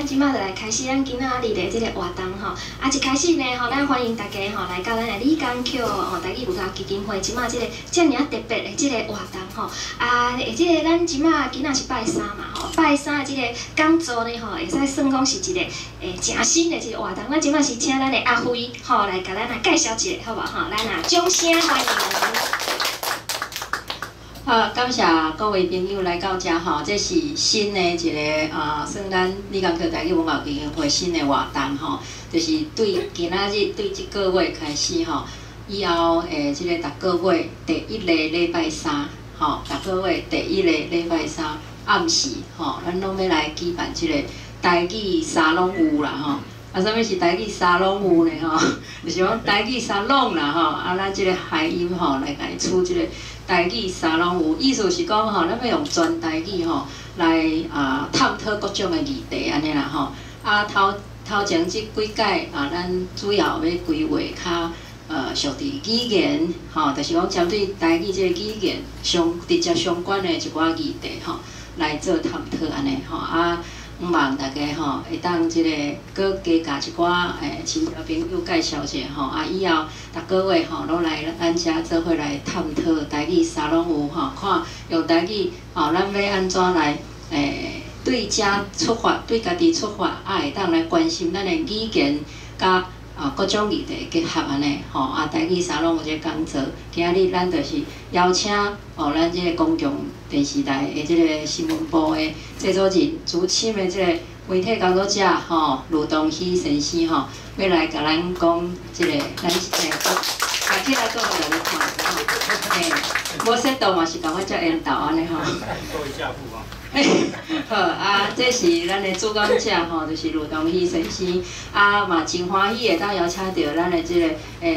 這馬就來開始咱今仔日的這個活動吼。啊，一開始呢吼，咱歡迎大家吼來到咱的李江橋吼台語文化基金會這馬這個遮爾仔特別的這個活動吼。啊，這個咱這馬今仔是拜三嘛吼，拜三的這個講座呢吼，會使算講是一個誠新的一個活動。咱這馬是請咱的阿輝吼來共咱來介紹一下，好無吼？咱啊，掌聲歡迎。好，感謝各位朋友來到遮吼，這是新的一個啊，算咱李江橋台語文化基金會新的活動吼，就是對今仔日對這個月開始吼，以後的這個逐個月第一个禮拜三吼，逐個月第一個禮拜三暗時吼，咱攏欲來舉辦這個台語沙龍有啦吼。啊，啥物是台語沙龍有呢吼？就是講台語沙龍啦吼，啊，咱這個諧音吼來共伊取這個台語沙龍有，意思是講吼，咱欲用全台語吼來啊探討各種的議題按呢啦吼。啊，頭頭前這幾屆啊，咱主要欲規劃較屬佇語言吼，就是講針對台語這個語言相直接相關的一寡議題吼來做探討按呢吼啊。向望大家吼會當這個閣加共一寡親戚朋友介紹者吼，啊以後逐個月吼攏來咱遮做伙來探討台語沙龍有吼，看用台語吼，咱欲按怎來對遮出發，對家己出發，啊會當來關心咱的語言佮各種議題結合按呢吼，啊台語沙龍有這個講座，今仔日咱就是邀請哦，咱這個公共電視台的這個新聞部的製作人、主持的這個媒體工作者吼，呂東喜先生吼，欲來共咱講這個咱啊起來做予大家看吼，無適度嘛是共我遮緣投按呢吼。好啊，這是咱的主講者吼，就是呂東喜先生。啊，嘛真歡喜會當邀請著咱的這個，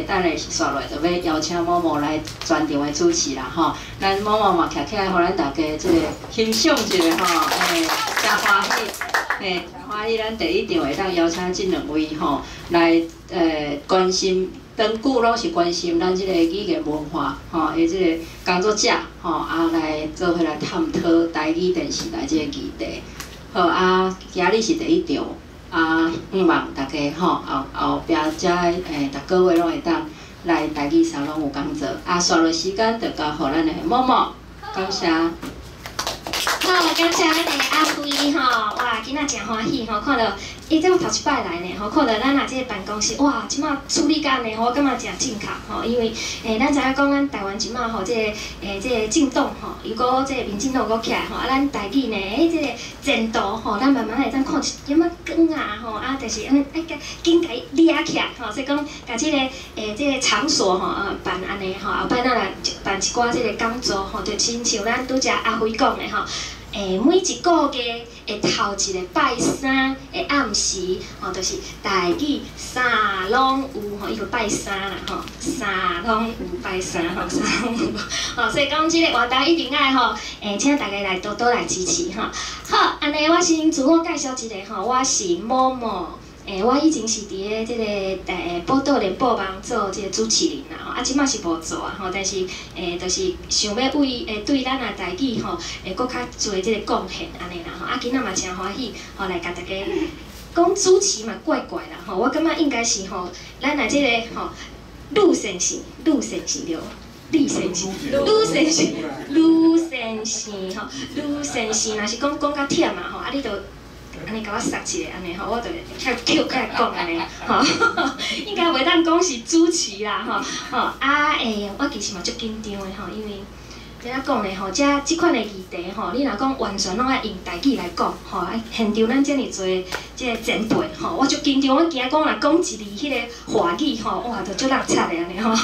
等下紲落來就欲邀請某某來專場的主持啦吼。咱某某嘛徛起來，予咱大家這個欣賞一下吼，誠歡喜，誠歡喜，咱第一場會當邀請這兩位吼來關心。長久攏是關心咱這個語言文化吼的這個工作者吼，啊來做伙來探討台語電視台這個議題。好啊，今日是第一場，啊，向望大家吼後後壁遮逐個月攏會當來台語沙龍有講座。啊，紲落時間就交予咱的某某，感謝。好，感謝咱的阿輝吼，哇，今仔誠歡喜吼，看著伊這我頭一擺來呢吼，看著咱啊這個辦公室，哇，這馬處理甲按呢吼，我感覺誠正確吼，因為咱知影講咱台灣這馬吼，這個這個政黨吼，如果這個民進黨閣起來吼，啊，咱台語呢，這個前途吼，咱慢慢會當看一點仔光啊吼，啊，就是按呢愛共緊共伊掠起來吼，所以講共這個這個場所吼啊辦按呢吼，後擺咱來辦一寡這個講座吼，就親像咱拄才阿輝講的吼。每一個月的頭一個拜三的暗時，吼，就是台語沙龍有吼，伊就拜三啦吼，沙龍有拜三吼，沙龍有吼，所以講這個活動一定愛吼，請大家來多多來支持吼。好，按呢我先自我介紹一下吼，我是某某。我以前是佇咧這個寶島聯播網做這個主持人啦吼，啊，這馬是無做啊吼，但是就是想欲為對咱啊台語吼，閣較濟這個貢獻按呢啦吼，啊，今仔嘛誠歡喜吼來共大家講主持嘛怪怪啦吼，我感覺應該是吼，咱啊這個吼，呂先生，呂先生對無？李先生，呂先生，呂先生吼，呂先生若是講講較忝啊吼，啊你著。按呢共我殺一下，按呢吼，我就會較抾起來講按呢，吼，應該袂當講是主持啦，吼，吼啊我其實嘛足緊張的吼，因為按怎講呢吼，這這款的議題吼，你若講完全攏愛用台語來講，吼，啊現場咱遮爾濟這個前輩吼，我足緊張，我驚講若講一字彼個華語吼，哇，就足落漆的按呢吼，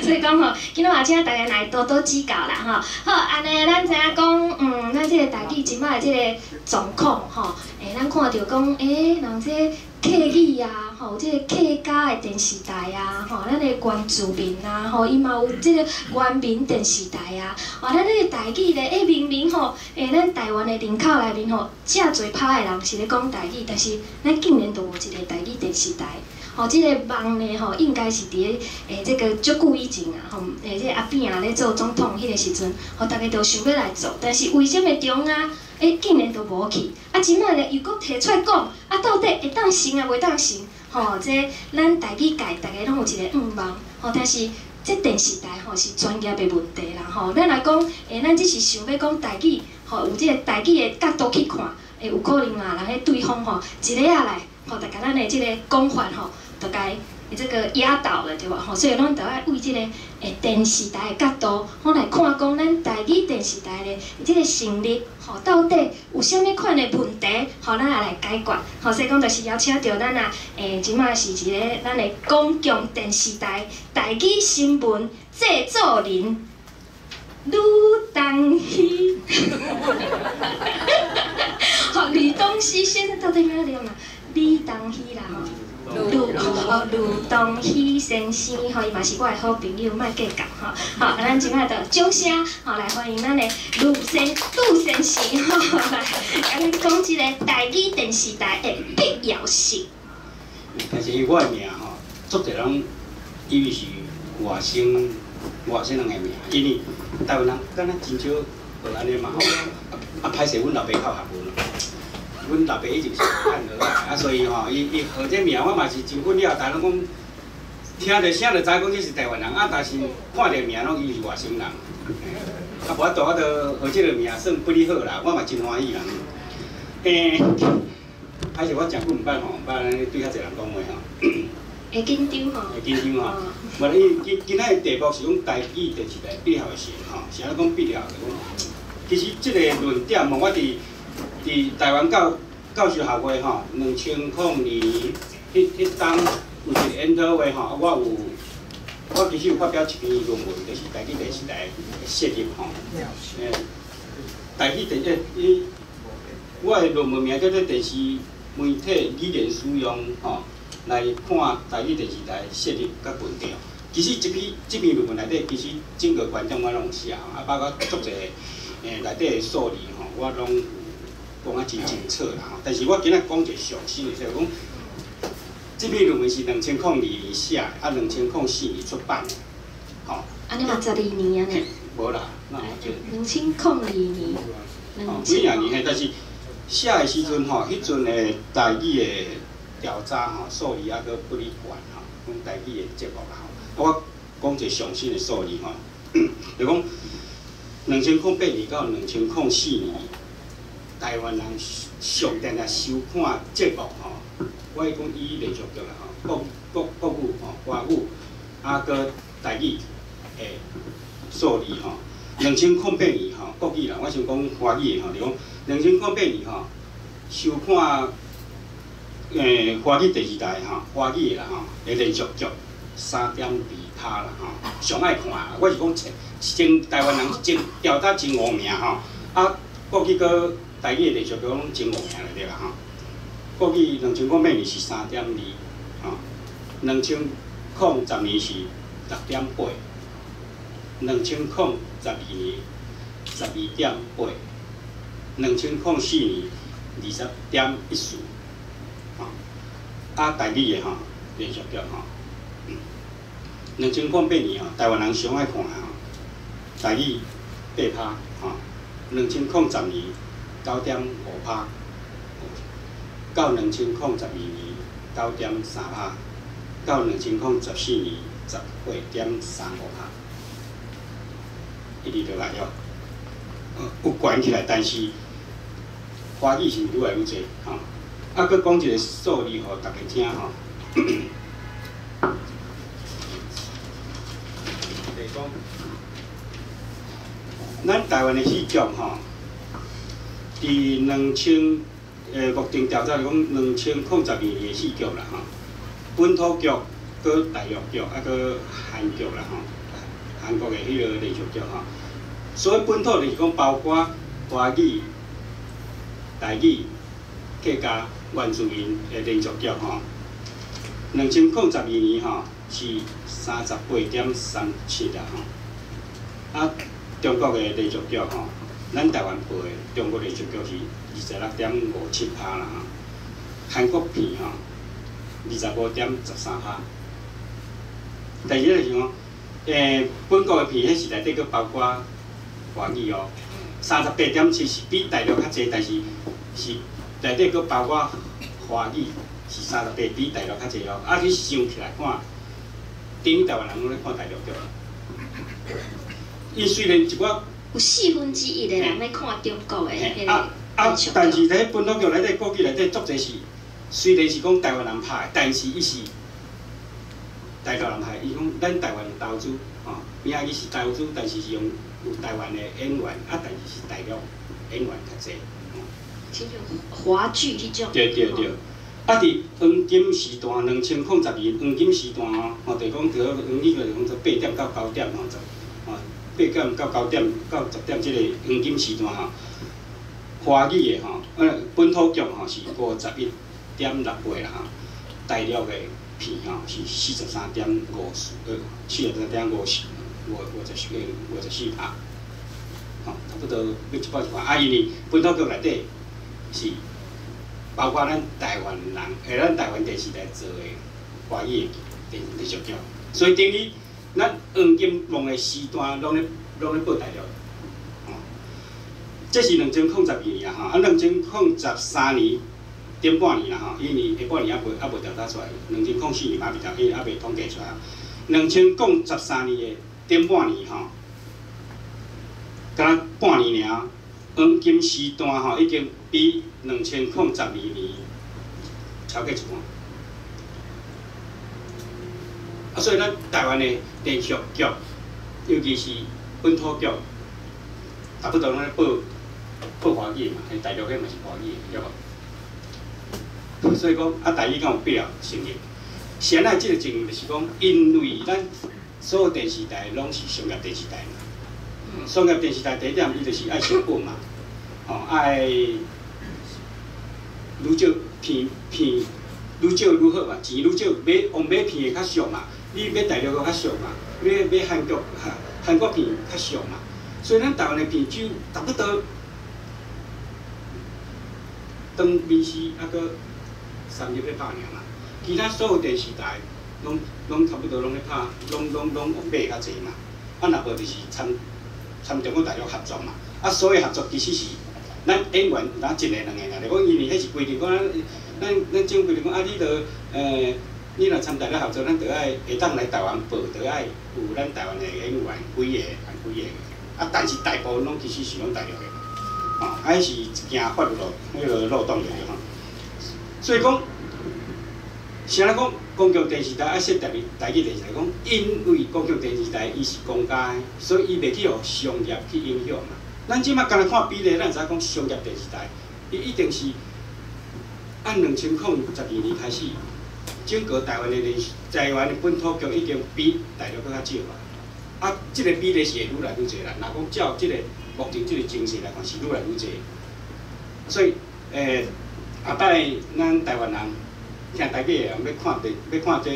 所以講吼，今仔嘛請大家來多多指教啦吼。好，按呢咱知影講，咱這個台語這馬的這個狀況吼，咱看著講，人這客語啊，吼，這個客家的電視台啊，吼，咱的原住民啊，吼，伊嘛有這個原民電視台啊，哦，咱這個台語咧，明明吼，咱台灣的人口內面吼，遮濟趴的人是咧講台語，但是咱竟然都無一個台語電視台。吼，這个夢呢吼，應該是佇咧這个足久以前啊，吼，這个阿扁啊咧做總統彼个時陣，吼，逐家都想欲來做，但是為啥物中央竟然都無去？啊，這擺咧又閣提出來講，啊，到底會當成抑袂當成？吼，這咱台語界逐家攏有一個願望，吼，但是這電視台吼是專業的問題啦，吼，咱若講，咱只是想欲講台語，吼，有這个台語的角度去看，有可能啊，人彼對方吼一个仔來，吼，就共咱的這个講法吼，就共這个壓倒了，對無？吼，所以攏著愛為這个電視台的角度，吼來看講咱台語電視台的這个成立，吼，到底有啥物款的問題，吼，咱也來解決。吼，所以講就是邀請著咱啊，這擺是一个咱的公共電視台台語新聞製作人呂東希。好，呂東希先生到底欲按怎念啊？李東希啦，吼。呂哦，呂東希先生吼，伊嘛是我的好朋友，莫計較吼。好，啊，咱這擺就掌聲吼來歡迎咱的呂先生吼，來共咱講這个台語電視台的必要性。但是我的名吼，足濟人以為是外省人的名，因為台灣人敢若真少學按呢嘛吼。啊，歹勢，阮老爸較有學問。阮老爸以前是漢和仔，啊，所以吼，伊號這名，我嘛是真困擾。逐家攏講，聽著聲就知講這是台灣人，啊，但是看著名攏以為是外省人。啊，無法度，我就號這个名算不離好啦，我嘛真歡喜啦。歹勢，我誠久毋捌吼，毋捌按呢對遐濟人講話吼。會緊張吼。會緊張吼。無，伊今今仔的題目是講台語電視台必要的性吼，是按怎講必要？就講，其實這个論點吼，我佇台灣教授學會吼，2002年彼當有一个研討會吼，我其實有發表一篇論文，就是台語電視台的設立吼。台語電伊，我的論文名叫做《電視媒體語言使用》吼，來看台語電視台設立佮現狀。其實這篇論文內底，其實整個觀點我攏有寫，啊，包括足濟內底的數字吼，我攏講啊真清楚啦吼。但是我今仔講一个上新的，就是講，這篇論文是2002年寫，啊，2004年出版的，吼。按呢嘛十二年啊呢？無啦，哪有這？2002年。哦，幾若年嘿，但是寫的時陣吼，彼陣的台語的調查吼，數字猶閣不離懸吼，講台語的節目啦吼。啊，我講一个上新的數字吼，就講2008年到2004年，台灣人上定定收看節目吼，我講以連續劇啦吼，國語吼、華語，啊，閣台語的數字吼，2008年吼，國語啦，我先講華語的吼，就講2008年吼，收看華語電視台吼，華語的啦吼，的連續劇3.2%啦吼，上愛看，我是講真台灣人真調查真五名吼，啊，國語閣台語的連續劇攏前五名就對啦吼。國語2008年是3.2，吼，2010年是6.8，2012年12.8，2004年20.14，吼。啊，台語的吼連續劇吼，2008年吼，台灣人上愛看的吼，台語8%，吼，2010年9.5%，到2012年9.3%，到2014年18.35%，一直落來哦，有懸起來，但是華語是愈來愈濟吼。啊，閣講一个數字予逐家聽吼。就是講，咱台灣的戲劇吼，佇兩千目前調查是講2012年的戲劇啦吼，本土劇、閣大陸劇，啊閣韓劇啦吼，韓國的彼个連續劇吼。所謂本土就是講包括華語、台語、客家、原住民的連續劇吼。2012年吼是38.37啦吼。啊，中國的連續劇吼，咱台灣報的中國連續劇是26.57%啦吼。韓國片吼， 25.13%。但是就是讲，本国的片，彼是内底阁包括华语哦，38.7是比大陆較濟，但是是內底閣包括華語是三十八，比大陸較濟哦。啊，你想起來看，等於台灣人攏咧看大陸劇。伊雖然一寡有1/4的人咧看中國的彼個啊啊，但是佇本土劇內底、國語內底，足濟是雖然是講台灣人拍的，但是伊是大陸人拍的。伊講咱台灣有投資，吼，邊仔伊是投資，但是是用有台灣的演員，啊，但是是大陸演員較濟。親像華劇彼種。對對對。啊！佇黃金時段，2012黃金時段哦，吼，就講佇黃金就是講8點到9點吼，十吼8點到9點到10點這个黃金時段吼，華語的吼，本土劇吼是51.68啦吼，大陸的片吼是43.54，43.54，五五十四54%，吼，差不多欲一半一半。啊，因為本土劇內底是包括咱台灣人，咱台灣電視台做的華語的電視劇，所以等於咱黃金旺的時段攏咧報大陸，吼。這是2012年啊，吼，啊，2013年頂半年啦，吼，因為下半年猶無調查出來，2004年嘛未調，伊猶未統計出來。2013年的頂半年吼，敢若半年爾，黃金時段吼已經比2012年超過一半。啊，所以咱台灣的連續劇，尤其是本土劇，差不多攏咧報華語嘛，大陸彼嘛是華語，對無？所以講啊，台語敢有必要成立？現在這个情形就是講，因為咱所有電視台攏是商業電視台嘛，商業電視台第一點，伊就是愛成本嘛，吼，愛愈少片愈少愈好嘛，錢愈少買，往買片會較俗嘛，你買大陸閣較俗嘛，買韓國片較俗嘛，所以咱台灣的片只差不多，當民視猶閣三立咧拍爾嘛，其他所有電視台攏差不多攏咧拍，攏買較濟嘛，啊若無就是參中國大陸合作嘛，啊所以合作其實是咱演員有當一个兩個爾，就講因為彼是規定講咱政府規定講啊，你著你若參大陸合作，咱著愛會當來台灣報，著愛有咱台灣的演員幾個，按幾個，啊但是大部分攏其實是攏大陸的，吼，啊彼是一件法律彼个漏洞著對吼，所以講，啥人講公共電視台愛設立台語電視台？講因為公共電視台伊是公家的，所以伊袂去予商業去影響嘛。咱這馬干焦看比例，咱知影講商業電視台，伊一定是按2012年開始，整個台灣的電視、台灣的本土劇已經比大陸閣較少啊。啊，這个比例是會愈來愈濟啦。若講照這个目前這个情勢來看，是愈來愈濟。所以，後擺咱台灣人聽台語的人欲看電，欲看這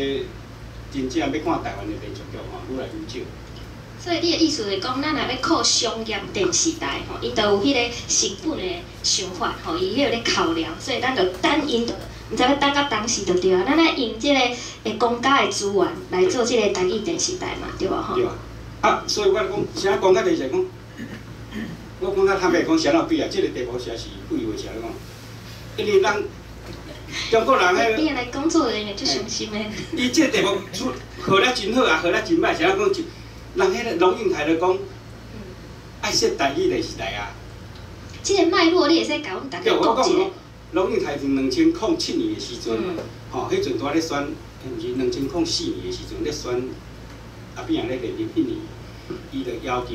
真正欲看台灣的連續劇吼，愈來愈少。所以你的意思是講，咱若欲靠商業電視台吼，𪜶就有彼个成本的想法吼，伊彼個咧考量，所以咱就等𪜶，毋知欲等到當時就對啊。咱愛用這个公家的資源來做這个台語電視台嘛，對無吼？對啊。啊，所以我講，啥講較濟是講，我講較坦白講，啥有必要？這个題目實在是廢話，啥咧講？因為人中國人彼，你來工作人員足傷心的。伊這個題目出號了真好啊，號了真歹，啥講就？人彼个龍應台就講，愛設台語電視台啊。這个脈絡你會使共阮大家講一下。龍應台佇2007年的時陣，吼，彼陣拄仔咧選，毋是2004年的時陣咧選阿扁仔咧連任彼年，伊就要求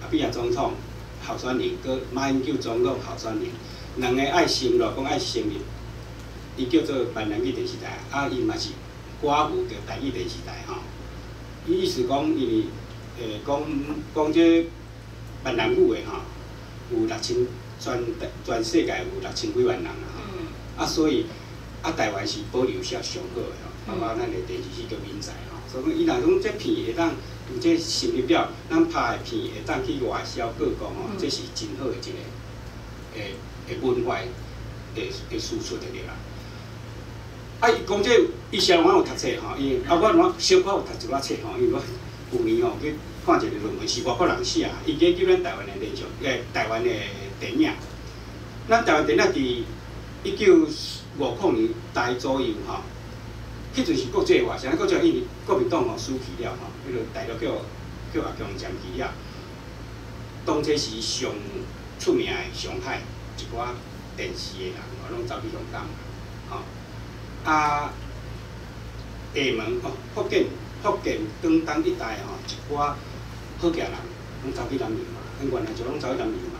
阿扁仔總統候選人，閣馬英九總統候選人，兩个愛承諾講愛成立，伊叫做閩南語電視台，啊，伊嘛是歌有叫台語電視台吼。伊意思講，因為講講這閩南語的吼，有六千，全世界有6000幾萬人啊吼，啊所以啊台灣是保留下上好的吼，包括咱的電視戲叫閩在吼，所以講伊若講這片會當有這成立了，咱拍的片會當去外銷各國吼，這是真好的一个文化的輸出就對啦。啊，伊講這伊啥我有讀冊吼，伊啊我我小可有讀一寡冊吼，因為我舊年吼去看一個論文是外國人寫，伊研究咱台灣的連續台灣的電影。咱台灣電影佇1950年台左右吼，彼陣是國際化，啥物國際化？因為國民黨吼輸去了吼，彼個大陸叫阿共佔去了。當初時上出名的上海一寡電視的人吼，攏走去香港吼。啊，廈門哦，福建、廣東一帶吼，一寡好額人攏走去南洋嘛，𪜶原來就攏走去南洋嘛。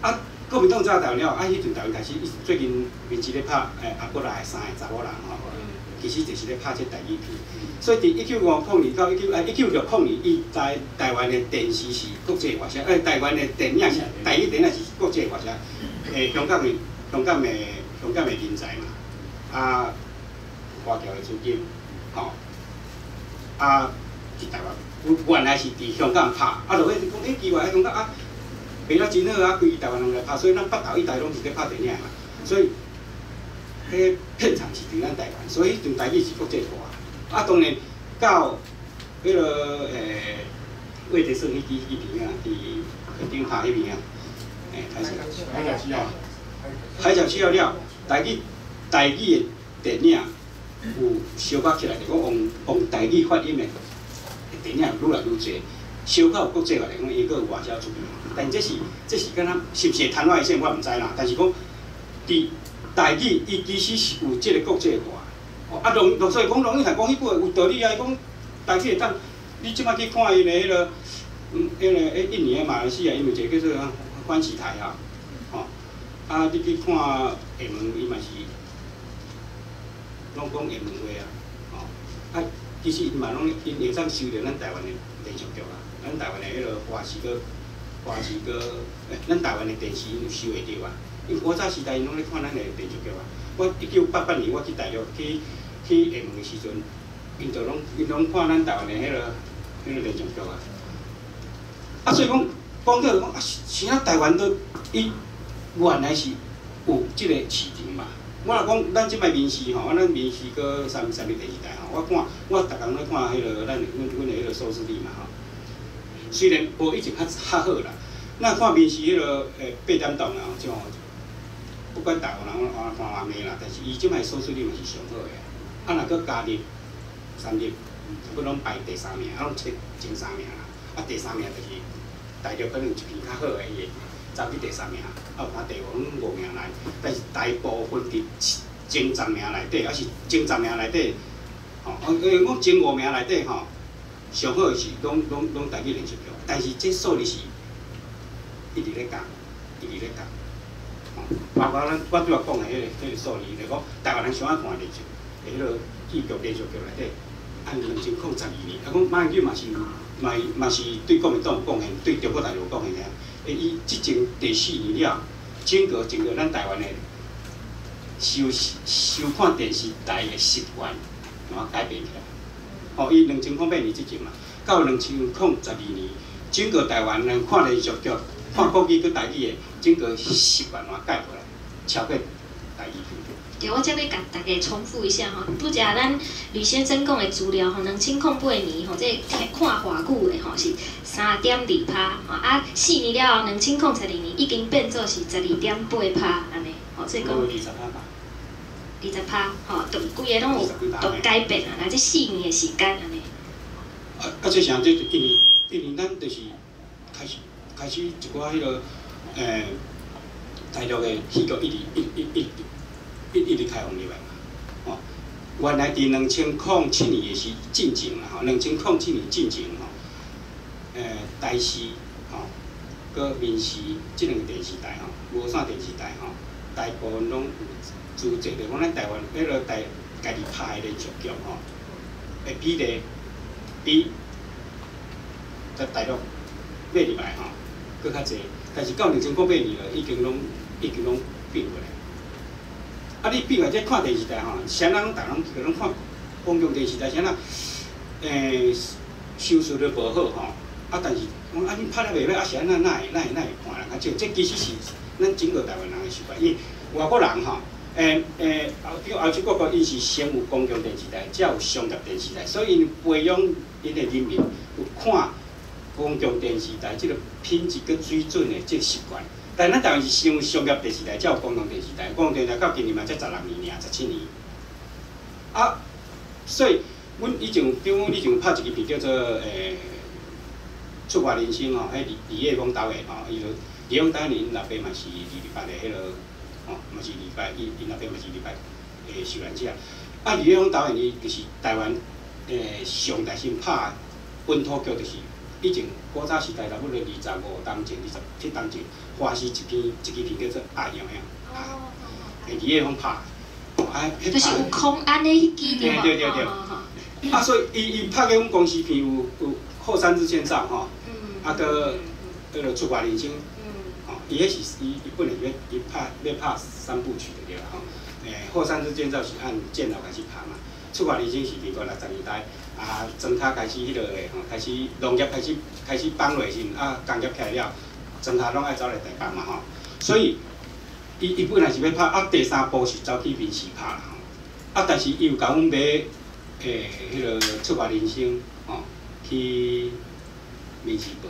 啊，國民黨走台灣了，啊，彼陣台灣開始，最近民視咧拍阿伯來三個查某人吼，其實就是咧拍這台語片。所以佇1950年到1960年，伊台灣的電視是國際化，台灣的電影是台語電影是國際化，香港的人才嘛，啊，華僑的資金，吼，啊，佇台灣，原來是佇香港拍，啊，落尾就講欸奇怪，香港啊，賣了真好啊，規台灣人來拍，所以咱北投一帶攏是咧拍電影嘛，所以，彼片場是佇咱台灣，所以彼陣台語是國際化。啊，當然到彼個魏德聖彼支彼片啊，佇客廳拍彼片啊，欸，海峽七號了，台語的電影有小可起來，就講用台語發音的電影愈來愈濟，小可有國際化來講，伊閣有外銷出去。但這是敢若是毋是會曇花一現，我毋知啦。但是講佇台語，伊其實是有這個國際化。哦，啊，所以講龍應台講彼句話有道理啊。伊講台語會當，你這擺去看伊的彼個，彼個印尼的馬來西亞，伊有一個叫做歡喜台啊，吼，啊，你去看廈門，伊嘛是攏講廈門話啊，吼，啊，其實伊嘛攏𪜶會當收著咱台灣的連續劇啊，咱台灣的彼個華視閣，欸，咱台灣的電視𪜶有收會著啊。因為古早時代𪜶攏咧看咱的連續劇啊。我1988年我去大陸去廈門的時陣，𪜶攏看咱台灣的彼個連續劇啊。啊，所以講講到講啊，是啥台灣都伊原來是有這個市場嘛。我若講咱這擺民視吼，咱民視閣三立電視台吼，我看我逐工咧看彼個咱阮的彼個收視率嘛吼。雖然無以前較好啦，咱看民視彼個八點檔啊，像不管台灣人看看偌暝啦，但是伊這擺收視率嘛是上好的。啊，若閣加入三立，差不多攏排第三名，啊，攏前三名啦。啊，第三名就是大陸可能一片較好的，伊會走去第三名，啊，有當第五攏五名內，但是大部分佇前十名內底，抑是前十名內底，吼，講前五名內底吼，上好的是攏台語連續劇，但是這數字是一直咧降，一直咧降，吼，包括咱我拄仔講的彼個數字，就講台灣人上愛看連續，彼個戲劇連續劇內底，按2012年，啊講馬英九嘛是對國民黨有貢獻，對中國大陸有貢獻的。欸，伊執政第四年了，整個咱台灣的收看電視台的習慣，予改變起來。吼，伊2008年執政嘛，到2012年，整個台灣人看連續劇、看國語閣台語的整個習慣予改過來，超過台語片。對，我這欲共大家重複一下吼，拄才咱呂先生講的資料吼，2008年吼，這看華語的吼是3.2趴，吼啊4年了後，2012年已經變做是12.8趴按呢，吼，所以講20趴吧。20趴，吼，都規个攏有都改變啊，那這四年的時間按呢。啊啊，這啥？這因為咱就是開始一寡彼個大陸的戲劇一直一一一一一直開放入來嘛，吼。原來佇2007年的時進前啦，吼，2007年進前吼，台視吼，閣民視這兩個電視台吼，無線電視台吼，大部分攏有資質，就講咱台灣彼個台家己拍的連續劇吼，的比例比在大陸買入來吼，閣較濟。但是到2008年了，已經攏變過來。啊！你變來這看電視台吼，啥人逐人攏看公共電視台，啥人收視率無好吼。啊，但是講啊，恁拍了袂歹，啊是按怎哪會看人較少？這其實是咱整個台灣人的習慣，因為外國人吼，比如欧洲各国，𪜶是先有公共电视台，才有商业电视台，所以𪜶培养𪜶的人民有看公共电视台这个品质佮水准的这个习惯。但咱台湾是先有商业电视台，才有公共电视台。公共电视台到今年嘛才16年尔，17年。啊，所以阮以前，比如阮以前有拍一支片叫做出发人生》吼，彼李李叶峰导演吼，伊就李叶峰导演𪜶老爸嘛是228的彼个，吼，嘛是二八，伊𪜶老爸嘛是二二八的受难者。啊，李叶峰导演伊就是台湾上大先拍本土剧，就是以前古早时代，差不多25冬前、27冬前，华视一片一支片叫做《阿阳》啊，李叶峰拍，啊，就是有空安的彼支对无？对对对。啊，所以伊拍给阮公司片有后山日建造吼，啊，阁彼个出发人生，吼，伊彼是伊伊本来欲伊拍欲拍三部曲就对啦吼。后山日建造是按建老开始拍嘛，出发人生是民国60年代，啊，庄跤开始彼落的吼，开始农业开始放落时阵，啊，工业起来了，庄跤拢爱走来台北嘛吼，所以伊伊本来是欲拍，啊，第三部是走去民视拍啦吼，啊，但是伊有共阮买彼个出发人生吼，去民视报。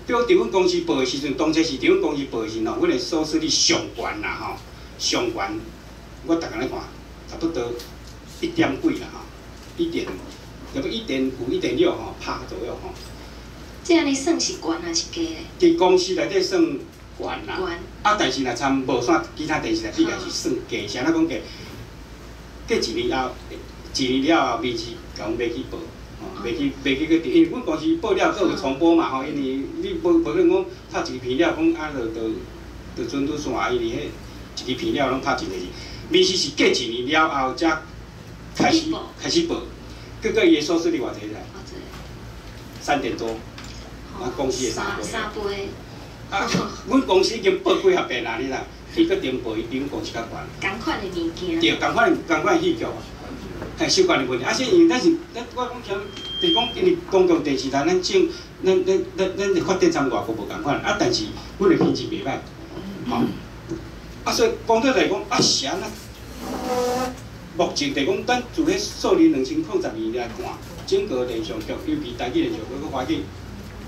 对，伫阮公司报的时阵，当初是伫阮公司报的时阵吼，阮的收视率上悬啦吼，上悬，我逐工咧看，差不多一点几啦吼，一点，差不多1.5、1.6吼，趴左右吼。这按呢算是悬还是低咧？伫公司内底算悬啦，啊，但是若参无线其他电视台比起来是算低，是按怎讲低？过一年后，一年了后，民视共阮买去报。吼，袂去袂去去，因为阮公司报了，阁有重播嘛吼，因为你无无可能讲拍一支片了，讲啊就就就准拄线，因为彼一支片了拢拍真济次。民视是过一年了后才开始报，结果伊的收视率偌济咧？3点多，啊公司的三倍。三倍。啊，阮公司已经报几若遍啦，你知？伊阁重报，伊比阮公司较悬。仝款的物件。对，仝款的戏剧。嘿，习惯的问题，啊，所以因为咱是，咱我讲像，就是讲，因为公共电视台，咱政，咱咱咱咱的发展参外国无仝款，啊，但是阮的品质袂歹，吼，啊，所以讲到来讲，啊是按怎？目前就是讲，咱自彼数字2012来看，整个连续剧，尤其台语连续剧，阁华语，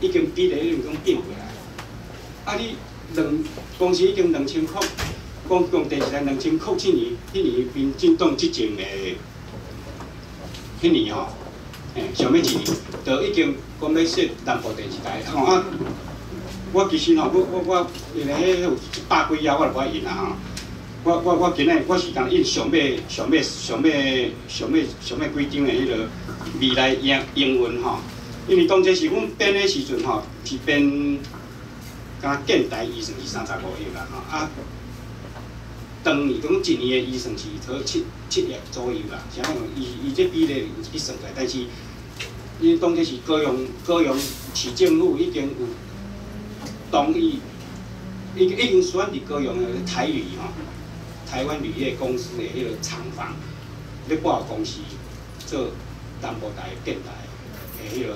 已经比例已经讲变过来。啊，你两公司已经两千空，公共电视台2007年，彼年民进党执政的。彼年吼，上尾一年，就已经讲欲设南部电视台，吼啊！我其实吼，我因为彼有100几页，我就无爱印啦吼。我今日我是共印上尾上尾上尾上尾上尾几张的彼个未来英英文吼，因为当初是阮编的时阵吼，是编，敢若建台预算是35亿啦吼啊。当年讲一年的预算是差7亿左右啦，啥物伊伊这比例有去算出来，但是因当初是高雄市政府已经有同意，已经选伫高雄的台铝吼，台湾铝业公司的彼个厂房，欲拨予公司做南部台建台的彼个，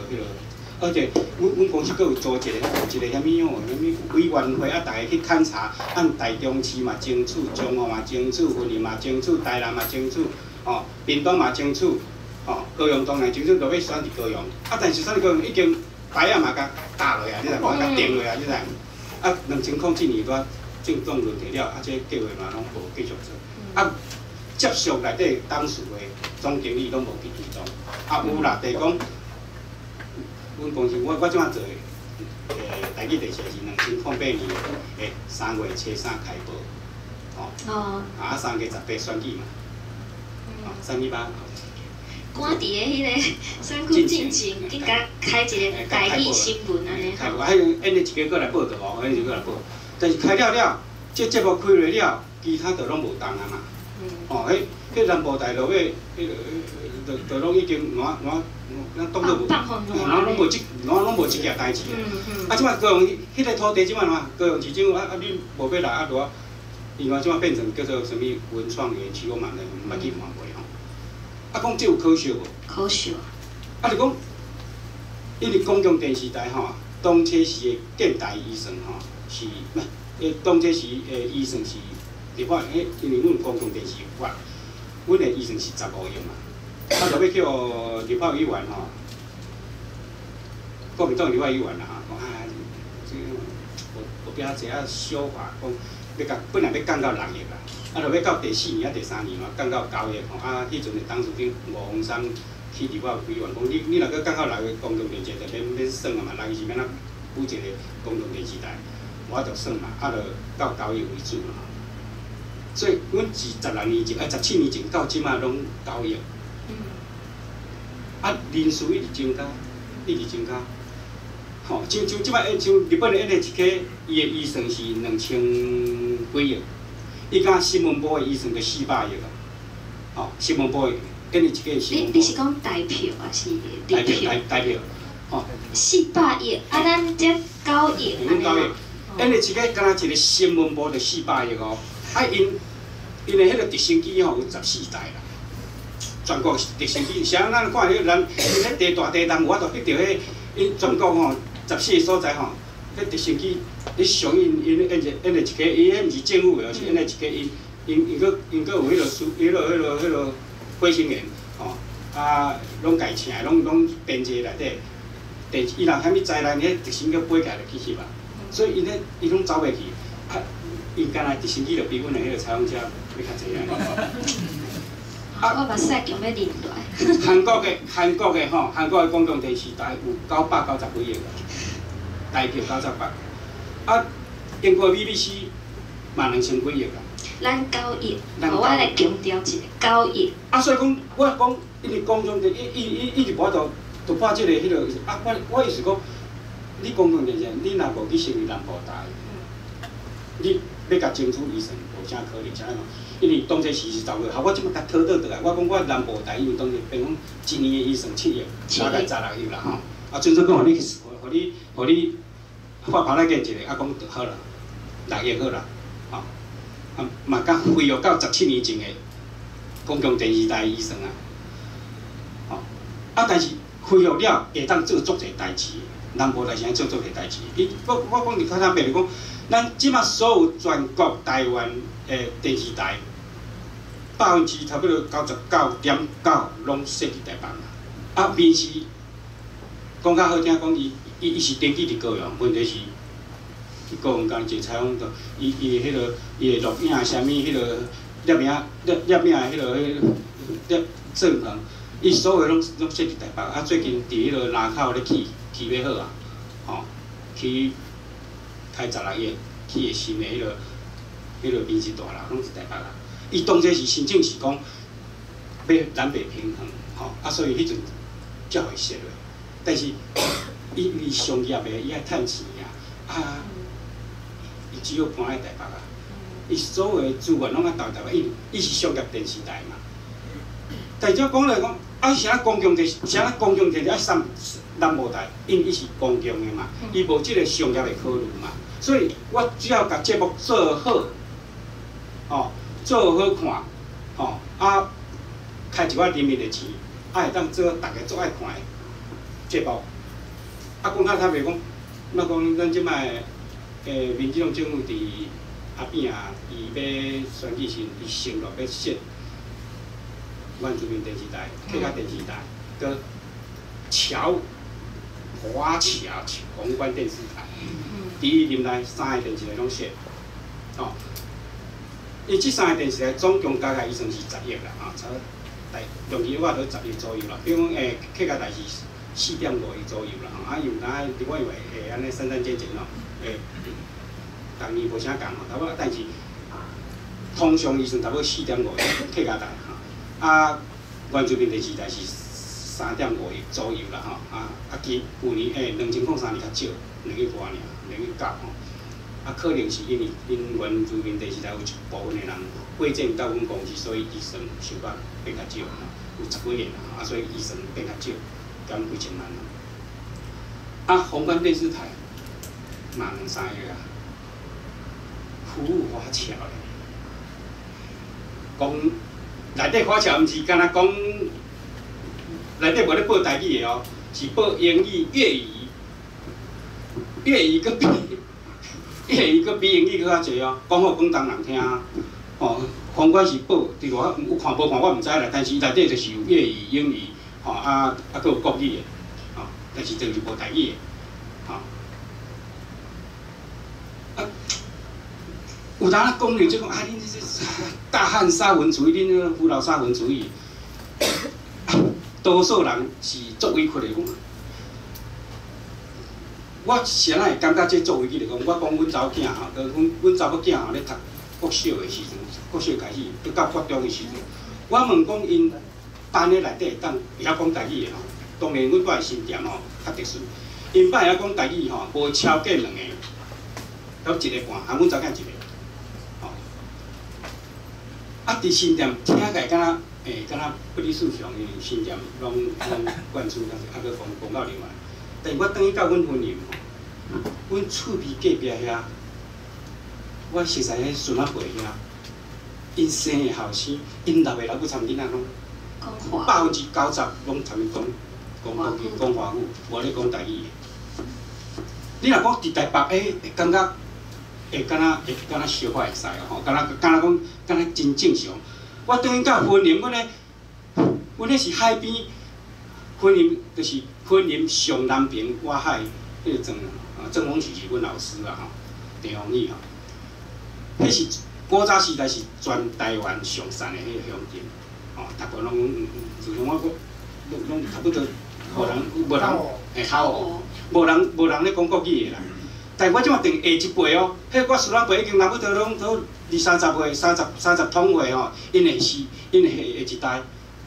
而且阮公司阁有组一个啥物哦，啥物委员会啊，逐个去勘察，按台中市嘛争取，彰化嘛争取，云林嘛争取，台南嘛争取，吼，屏东嘛争取，吼，高雄当然争取，就欲选伫高雄，啊，但是选伫高雄已经牌仔嘛共打落啊，你知无？共定落啊，你知？啊，2007年拄政党轮替了，啊，这计划嘛拢无继续做，啊，接续内底董事的总经理拢无去推动，啊，有啦，就是讲。阮公司，我这摆做的，台语电视是2008年的3月初3开播，吼，啊，3月18选举嘛，吼，选举吧。赶伫个彼个选举进前，去共开一个台语新闻按呢吼。开播，还演了一个阁来报道哦，演一个阁来报。但是开了了，这节目开落了，其他就拢无动啊嘛。哦，彼南部台落尾，彼个，就拢已经烂烂，咱当做无，烂拢无这，烂拢无这件代志。啊，这摆高雄彼个土地这摆嘛，高雄市政府啊啊，你无欲来啊，落，另外这摆变成叫做啥物文创园区，我嘛毋捌去看过吼。啊，讲这有可惜无？可惜。啊，就讲，因为公共电视台吼，当初时的建台预算吼是，毋，当初时的预算是立法迄，因為阮公共電視有法，阮的預算是十五億嘛，啊，就欲叫立法委員吼，國民黨立法委員啦吼，講啊，這個無無必要這啊修法，講欲共本來欲降到六億啦，啊，著欲到第四年啊第三年嘛降到九億吼，啊，彼陣的董事長吳鴻山去立法委員講，你若閣降到六億，公共電視就免免算啊嘛，六億是欲按怎補一個公共電視台，無法度算嘛，啊，就到九億為止嘛。所以，阮自16年前，啊，17年前到這馬攏九億。啊，人數一直增加，一直增加。吼，像這擺，像日本的 NHK，伊的預算是2000幾億，伊敢新聞部的預算就400億啊。吼，新聞部的 NHK 新聞部。你是講台票還是台票？台票，吼。400億，啊，咱這九億。阮九億，NHK 敢若一個新聞部就四百億哦。啊，𪜶的彼個直升機吼有14台啦，全國直升機，啥咱看彼咱彼地大地震有法度彼著彼，𪜶全國吼14個所在吼，彼直升機咧上映𪜶 NHK，伊彼毋是政府的，是 NHK，𪜶閣有彼個輸，彼個飛行員吼，啊，攏家請，攏編制內底，電伊若啥物災難，彼直升機飛起來就去翕啊，所以𪜶彼伊攏走袂去，啊。𪜶敢若直升機就比阮的彼個採訪車欲較濟啊！我目屎強欲淋落來。韓國的吼，韓國的公共電視台有990幾億，台票98，啊，英國 BBC 嘛2000幾億啊。咱九億，我來強調一下，九億。啊，所以講，我講，因為公眾電，伊伊伊一直無法度突破這個彼個，啊，我意思講，你公共電視，你若無去成立南部台，你欲共爭取預算，無啥可能，啥講？因為當時是10月，予我這馬共討倒轉來，我講我南部台，因為當時變講一年的預算7億，大概16億啦吼。啊，準說講，予你，予你發牌來見一個，啊，講就好啦，六億好啦，吼，啊，嘛甲恢復到17年前的公共電視台預算啊，吼，啊，但是恢復了會當做足濟代誌，南部台是愛做足濟代誌。伊我講較坦白就講，咱這馬所有全國台灣的電視台，差不多99.9%攏設佇台北嘛。啊，民視講較好聽，講伊是登記佇高雄，問題是，去高雄共一個採訪到，伊伊的彼個伊的錄影啥物，彼個攝影攝影的彼個攝攝棚，伊所有攏設佇台北。啊，最近佇彼個林口咧起起欲好啊，吼，起開16億起的新的彼個民視大樓，攏是台北啊。伊當初是申請是講欲南北平衡，吼，啊，所以彼陣才會設落。但是伊為商業的，伊愛趁錢啊，啊，伊只好搬去台北啊。伊所有的資源攏愛投台北，因為伊是商業電視台嘛。但是講來講，啊，啥公共電視，啥公共電視愛送南部台，因為伊是公共的嘛，伊無這個商業的考慮嘛。所以我只要共節目做好，吼，做好看，吼，啊，開一寡人民的錢，啊，會當做逐家足愛看的節目。啊，講較坦白講，若講咱這擺民進黨政府佇阿扁啊，伊欲選舉時，伊承諾欲設原住民電視台、客家電視台，閣僑華僑宏觀電視台，佇伊任內三个電視台攏設，吼。伊這三個電視台總共加起來預算是十億啦，吼，差不多大用去我都十億左右啦。比如講，客家台是4.5億左右啦，吼，啊，有當我以為會按呢刪刪減減吼，逐年無啥仝吼，差不多，但是通常預算差不多四點五億客家台吼，啊，原住民電視台是3.5億左右啦，吼，啊，其舊年2003年較少，2億外爾，2億9吼。啊，可能是因為𪜶原住民電視台有一部分的人過轉到阮公司，所以預算小可變較少，有十幾個啦，啊，所以預算變較少，減幾千萬。啊，宏觀電視台嘛兩三億啊，服務華僑咧，講內底華僑毋是干焦講內底無咧報台語的哦，是報英語、粵語，粵語閣比粵語閣比英語閣較濟哦，講予廣東人聽。吼，宏观是报伫外口有看无看我毋知啦，但是伊内底就是有粤语、英语，吼啊啊，阁有国语的，吼，但是就是无台语的，吼。啊，有当仔讲着就讲啊，恁这这大汉沙文主义，恁那个福佬沙文主义，多数人是足委屈的讲。我是按怎会感觉这足委屈？就讲，我讲阮查某囝吼，阮阮查某囝吼咧读国小的时阵，国小开始，到国中的时阵，我问讲𪜶班的内底会当会晓讲台语的吼，当然阮住伫新店吼较特殊，𪜶班会晓讲台语吼，无超过两个，到一个半，含阮查某囝一个，吼。啊，伫新店听起来敢若欸，敢若不离思想，因为新店拢拢灌输，啊，阁讲讲到另外。但是我转去到阮云林吼，阮厝边隔壁遐，我熟似彼孙仔辈遐，𪜶生的后生，𪜶六个老母参囡仔拢90%拢参伊讲讲国语、讲华语，无咧讲台语的。你若讲伫台北，欸，会感觉会敢若会敢若小可会使吼，敢若敢若讲敢若真正常。我转去到云林，阮咧阮咧是海边，云林就是云林上南边外海，彼个郑啊郑丰喜是阮老师啊吼，郑丰喜吼，彼是古早时代是全台湾上善的彼个乡镇，吼，逐个拢自从我拢拢差不多无人无人会考哦，无人无人咧讲国语的啦。但我这马转下一辈哦，彼我孙仔辈已经差不多拢都二三十岁、三十三十通岁吼，𪜶会是𪜶下下一代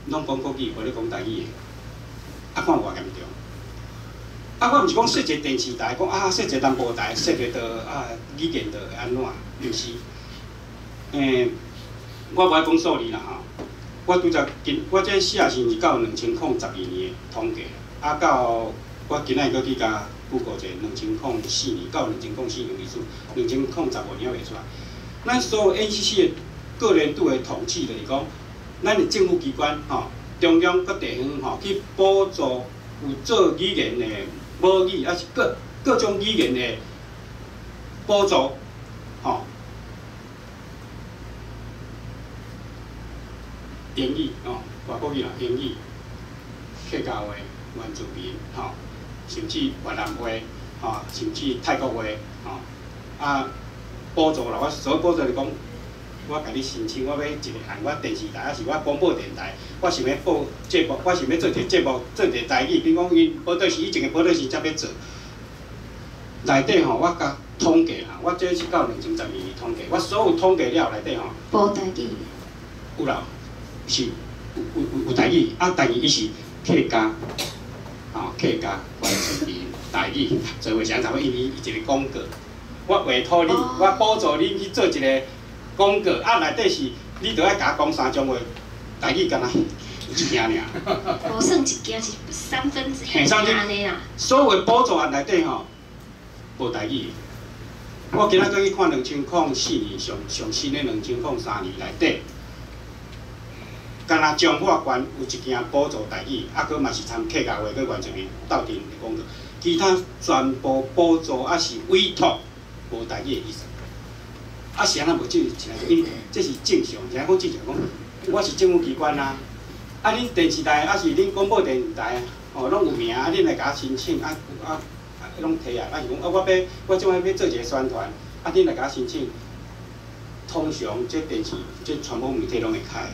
拢讲国语，无咧讲台语的，啊看偌严重。啊，我毋是讲设一个电视台，讲啊设一个南部台，设个就啊语言就会按怎？毋是，欸，我无爱讲数字啦吼。我拄则今我这写是到2012年的统计，啊到我今仔日阁去共 Google 者，2004年到2004年为止，2015年犹袂出来。咱所有 NCC 的各年度的统计就是讲，咱的政府机关吼，中央佮地方吼去补助有做语言的母语，抑是各各种语言的补助，吼。英语吼，外国语啦，英语、客家话、原住民吼，甚至越南话吼，甚至泰国话吼，啊，补助啦，我所谓补助就是讲，我共你申请，我欲一个案，我电视台抑是我广播电台，我想欲报节目，我想欲做一个节目，做一个台语，比如讲𪜶报道时以前的报道时才欲做，内底吼，我共统计啦，我这是到2012年统计，我所有统计了内底吼，无台语，有啦。是有有有有台语，啊，但是伊是客家，吼，客家原住民台语做伙是按怎？因为伊一个广告，我委托你，我补助你去做一个广告，啊，内底是你著爱共我讲三种话，台语敢若有一件尔。无算一件是1/3按呢啦。所有的补助案内底吼，无台语。我今仔阁去看2004年上上新的2003年内底。敢若彰化县有一件补助台语，啊，阁嘛是参客家话，阁原住民斗阵的广告，其他全部补助抑是委托无台语的意思。啊，是按怎无这个？因为这是正常，是按讲正常讲，我是政府机关啊，啊，恁电视台抑是恁广播电台吼，拢有名，啊，恁来共我申请，啊啊啊，拢提啊，啊是讲啊，我欲我这摆欲做一个宣传，啊，恁来共我申请，通常这电视这传播媒体拢会开。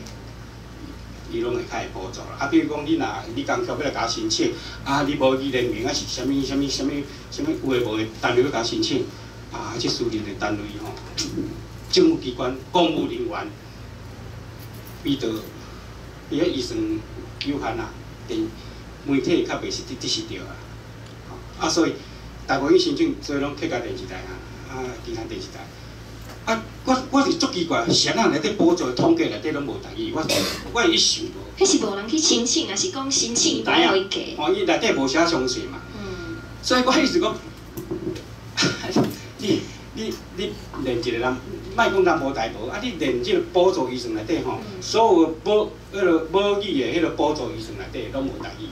伊拢会较会补助啦。啊，比如讲，你若你工协欲来共我申请，啊，你无语联盟，抑是啥物啥物啥物啥物有的无的单位欲共我申请，啊，这私人的单位吼，政府机关公务人员，伊就伊彼预算有限啊，电媒体较袂实得实著啊。啊，所以大部分申请，所以拢客家电视台啊，啊，其他电视台。啊，我我是足奇怪，是按怎内底补助统计内底拢无台语，我我一想无。彼是无人去申请，抑是讲申请伊无予伊过？吼，伊内底无写详细嘛。嗯。所以我意思讲，你你你连一个人，莫讲南部台无，啊，你连这个补助预算内底吼，所有母彼个母语的彼个补助预算内底拢无台语。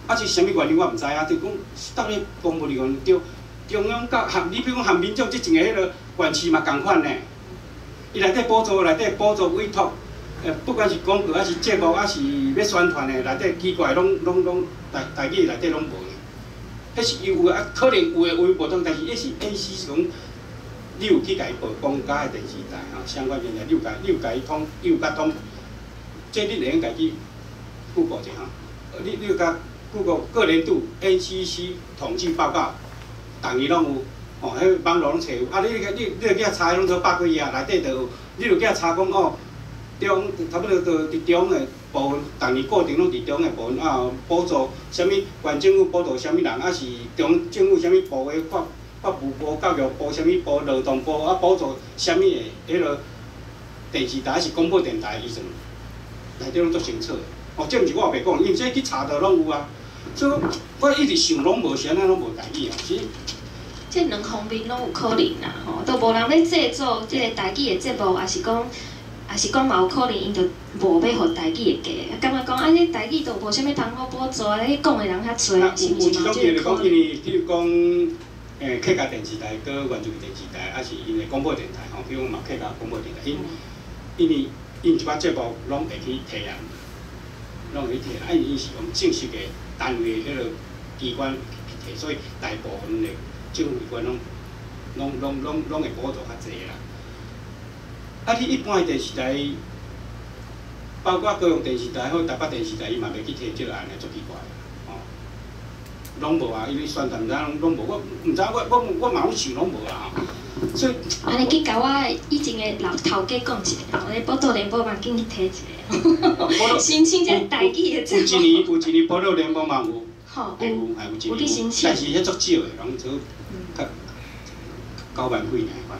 啊，是啥物原因我毋知啊，就讲到底公务人员对。中央佮和你比如讲和民众这种个彼个县市嘛仝款呢，伊內底補助內底補助委託，不管是廣告，抑是節目，抑是欲宣傳的，內底奇怪攏台語內底攏無呢。彼是伊有啊，可能有的有無同，但是彼是意思是講，你有去共伊報公家的電視台吼，相關電視台，你有共伊統，伊有共統，這你會用家己 Google 者吼，你有共 Google 各年度 NCC 統計報告，逐年攏有，吼，彼網路攏揣有，啊，你去遐查，攏做百幾頁，內底就有，你就去遐查講哦，中差不多就佇中的部分，逐年固定攏佇中的部分啊，補助啥物縣政府補助啥物人，啊是中政府啥物部的法務部、教育部啥物部、勞動部啊補助啥物的，彼个電視台還是廣播電台，伊算內底攏足清楚的。哦，這毋是我白講，因為這去查著攏有啊。所以我一直想攏無是按怎攏無台語啊，其實。這兩方面攏有可能啦，吼，都無人咧製作這个台語的節目，抑是講嘛有可能𪜶就無欲予台語的價，感覺講啊，你台語都無啥物通好補助啊，你講的人較濟，是毋是嘛？有一種就是講，因為比如講，客家電視台、閣原住民電視台，抑是𪜶的廣播電台吼，比如講嘛客家廣播電台，因為𪜶一寡節目攏會去提案，攏會去提案，啊，因為𪜶是用正式的單位彼個機關去提，所以大部分的政府機關攏會補助較濟啦。啊！你一般的電視台，包括高雄電視台或台北電視台，伊嘛袂去提這個案的，足奇怪的，吼，攏無啊！因為宣傳毋知攏無，我毋知我嘛攏想攏無啊，吼。所以，按呢去共我以前的老頭家講一下，我咧寶島聯播網緊去提一下，申請這台語的節目。有一年，有一年寶島聯播網有，吼，有，有一年，但是彼足少的，攏做較9萬幾爾款。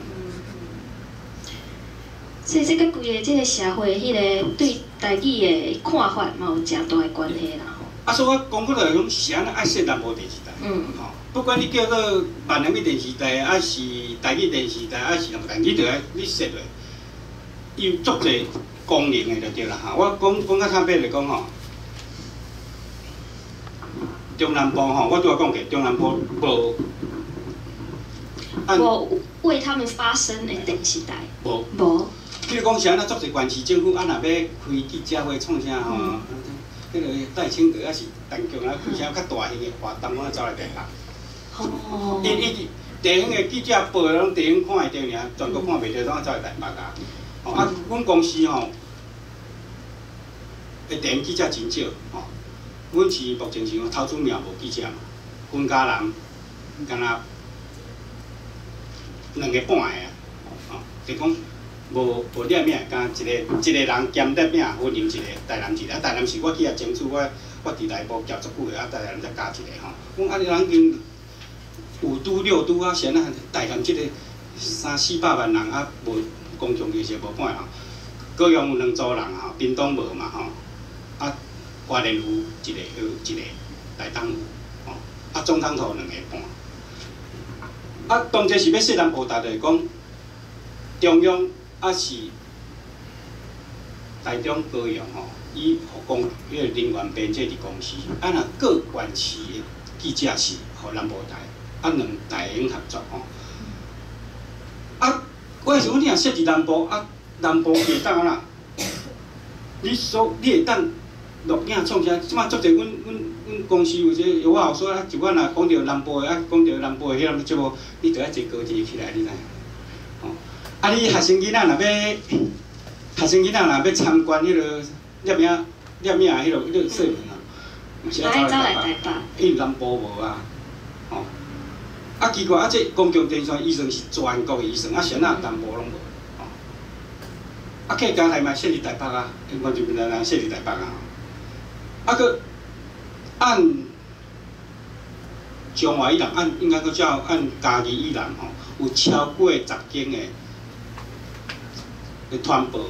所以這佮規個這個社會，彼个對台語的看法嘛有誠大的關係啦吼。啊，所以我講過來講是按怎愛設南部電視台，吼，不管你叫做閩南語電視台，抑是台語電視台，抑是南部電視，你著愛你設落，伊有足濟功能的就對啦哈。我講講較坦白來講吼，中南部吼，我拄仔講過，中南部無。無為他們發聲的電視台。無。無。比如講是按怎足濟縣市政府，啊若欲開記者會創啥吼，彼個賴清德抑是陳菊啊，開啥較大型的活動，攏走來台北。哦。𪜶地方的記者報的攏地方看會著爾，全國看袂著，攏走來台北啊。吼啊，阮公司吼，的地方記者真少吼。阮是目前是頭主廟無記者嘛，雲嘉南敢若兩個半個啊，吼，就講。無攝影，敢一個一個人兼攝影，雲林一個，台南一個，啊台南是我去遐爭取，我佇內部徛足久的，啊台南才加一個吼。阮啊人已經五都六都啊，是按怎台南這個三四百萬人啊，無公共電視無半吼。高雄有兩組人吼，屏東無嘛吼，啊花蓮有一個，有一個，台東有吼，啊總統府兩個半。啊，當這是欲設南部台，就是講中央。啊是台中、高雄吼，伊予公彼个人員編制佇公司，啊若各縣市的記者是予南部台，啊兩台會用合作吼。啊，我想講你若設佇南部，啊南部會當按怎？你會當錄影創啥？這擺足濟，阮公司有這個有話說啊，就我若講著南部的，啊講著南部的彼個節目，你著愛坐高鐵起來，你知影？吼。啊！你學生囡仔若欲，學生囡仔若欲參觀彼个攝影彼个說明啊，嘛是愛走來台北，因為南部無啊，吼。啊奇怪，啊這公共電視伊算是全國的預算，啊是按怎南部攏無？吼。啊客家台嘛設佇台北啊，原住民台設佇台北啊。啊閣按彰化以南，按應該閣叫按嘉義以南吼，有超過10間的。傳播，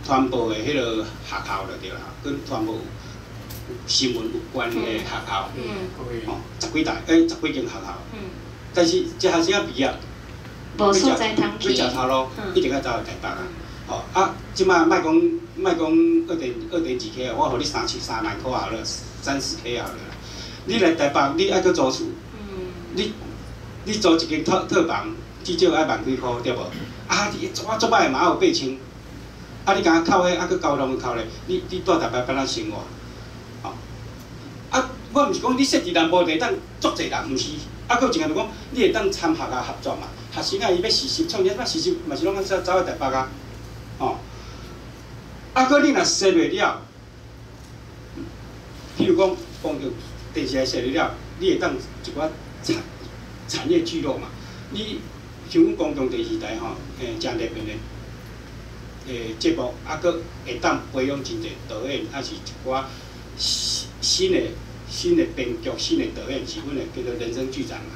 傳播的彼个學校就對啦，跟傳播新聞有關的學校，吼，十幾台，十幾間學校。但是這學生仔畢業，無所在通去，欲食頭路，一定愛走來台北啊。吼啊，這擺莫講莫講2.2 K，我予你3萬箍好了，3、4 K 好了啦。你來台北，你愛閣租厝，你租一間套房，至少愛萬幾箍對無？啊，你我足歹嘛有8000，啊，你敢扣彼，啊，閣交通扣咧，你蹛台北欲按怎生活？吼，啊，我毋是講你設佇南部就會當足濟人，毋是，啊，閣有一個就講，你會當參學啊合作嘛，學生啊伊欲實習創業，實習嘛是攏愛走走去台北啊，吼，啊，閣你若設袂了，譬如講公共電視台設了，你會當一寡產業聚落嘛，你像阮公共電視台吼，誠熱門的節目，啊，閣會當培養真濟導演，抑是一寡新的編劇、新的導演，是阮的叫做人生劇場嘛。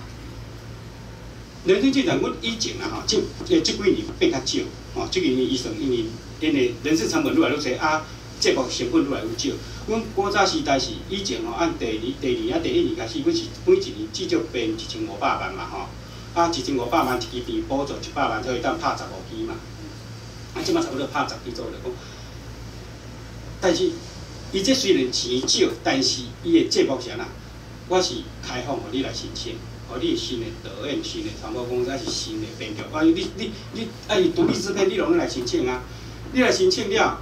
人生劇場，阮以前啊吼，這幾年變較少，吼，這幾年預算因為𪜶的人事成本愈來愈濟，啊，節目成本愈來愈少。阮古早時代是以前吼，按第二、第二啊第一年開始，阮是每一年至少編1500萬嘛吼，啊，1500萬一支片補助100萬，才會當拍15支嘛。啊，這擺差不多拍10支左右講。但是，伊這雖然錢少，但是伊的節目是按怎？我是開放予你來申請，予你新的導演、新的傳播公司，抑是新的編劇，啊，你，啊是獨立製片，你攏來申請啊！你來申請了，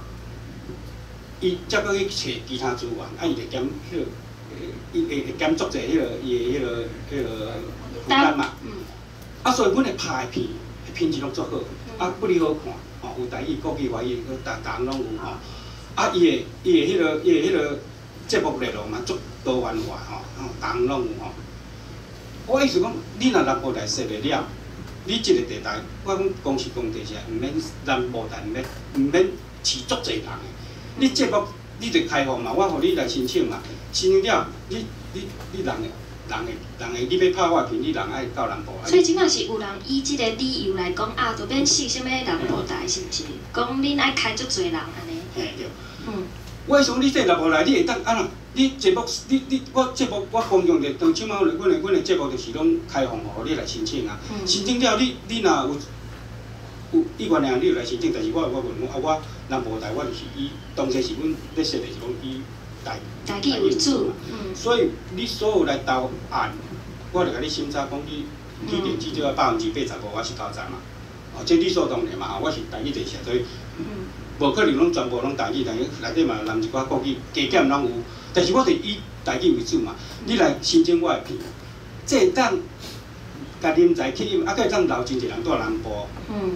伊才閣去揣其他資源，啊，伊就減彼個，伊會減足濟彼個伊的彼個負擔嘛。啊，所以阮的拍的片，品質攏足好，啊，不哩好看，吼，有台語、國語、外語，閣逐逐項攏有吼。啊，伊的彼個節目內容嘛，足多元化吼，逐項攏有吼。我意思講，你若南部台設立了，你這個地帶，我講公視公電視毋免南部台毋免飼足濟人的。你節目你就開放嘛，我予你來申請嘛，申請了，你人會你欲拍我的片，你人愛到南部。所以這擺是有人以這個理由來講啊，就免設啥物南部台，是毋是？講恁愛開足濟人按呢？嘿對。我意思講，你這南部來，你會當按怎？你節目，你你我節目，我公共的當這擺阮的節目就是攏開放，予你來申請啊。申請了，你若有意願的人，你就來申請。但是我問講啊，我南部台我就是以當初是阮咧設的是講以台台語為主。所以你所有來投案，我就共你審查講你起點至少愛85%，我是90嘛。哦，這理所當然嘛，我是台語電視，所以無可能攏全部攏台語，但是內底嘛含一寡國語，加減攏有。但是我就以台語為主嘛，你來申請我的片，這會當共人才吸引，啊，閣會當留真濟人蹛南部。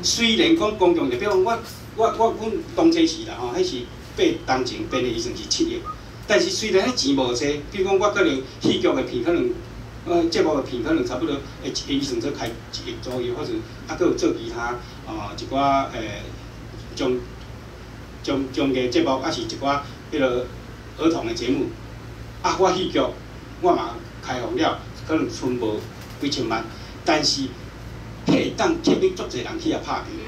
雖然講公共的，比如講我阮當初時啦吼，彼是八當前編的預算是7億，但是雖然彼錢無濟，比如講我可能戲劇的片可能，節目的片可能差不多會預算做開1億左右，或者啊，閣有做其他哦一寡綜藝節目，抑是一寡彼個兒童的節目，啊，我戲劇我嘛開放了，可能賰無幾千萬，但是彼會當吸引足濟人去遐拍片。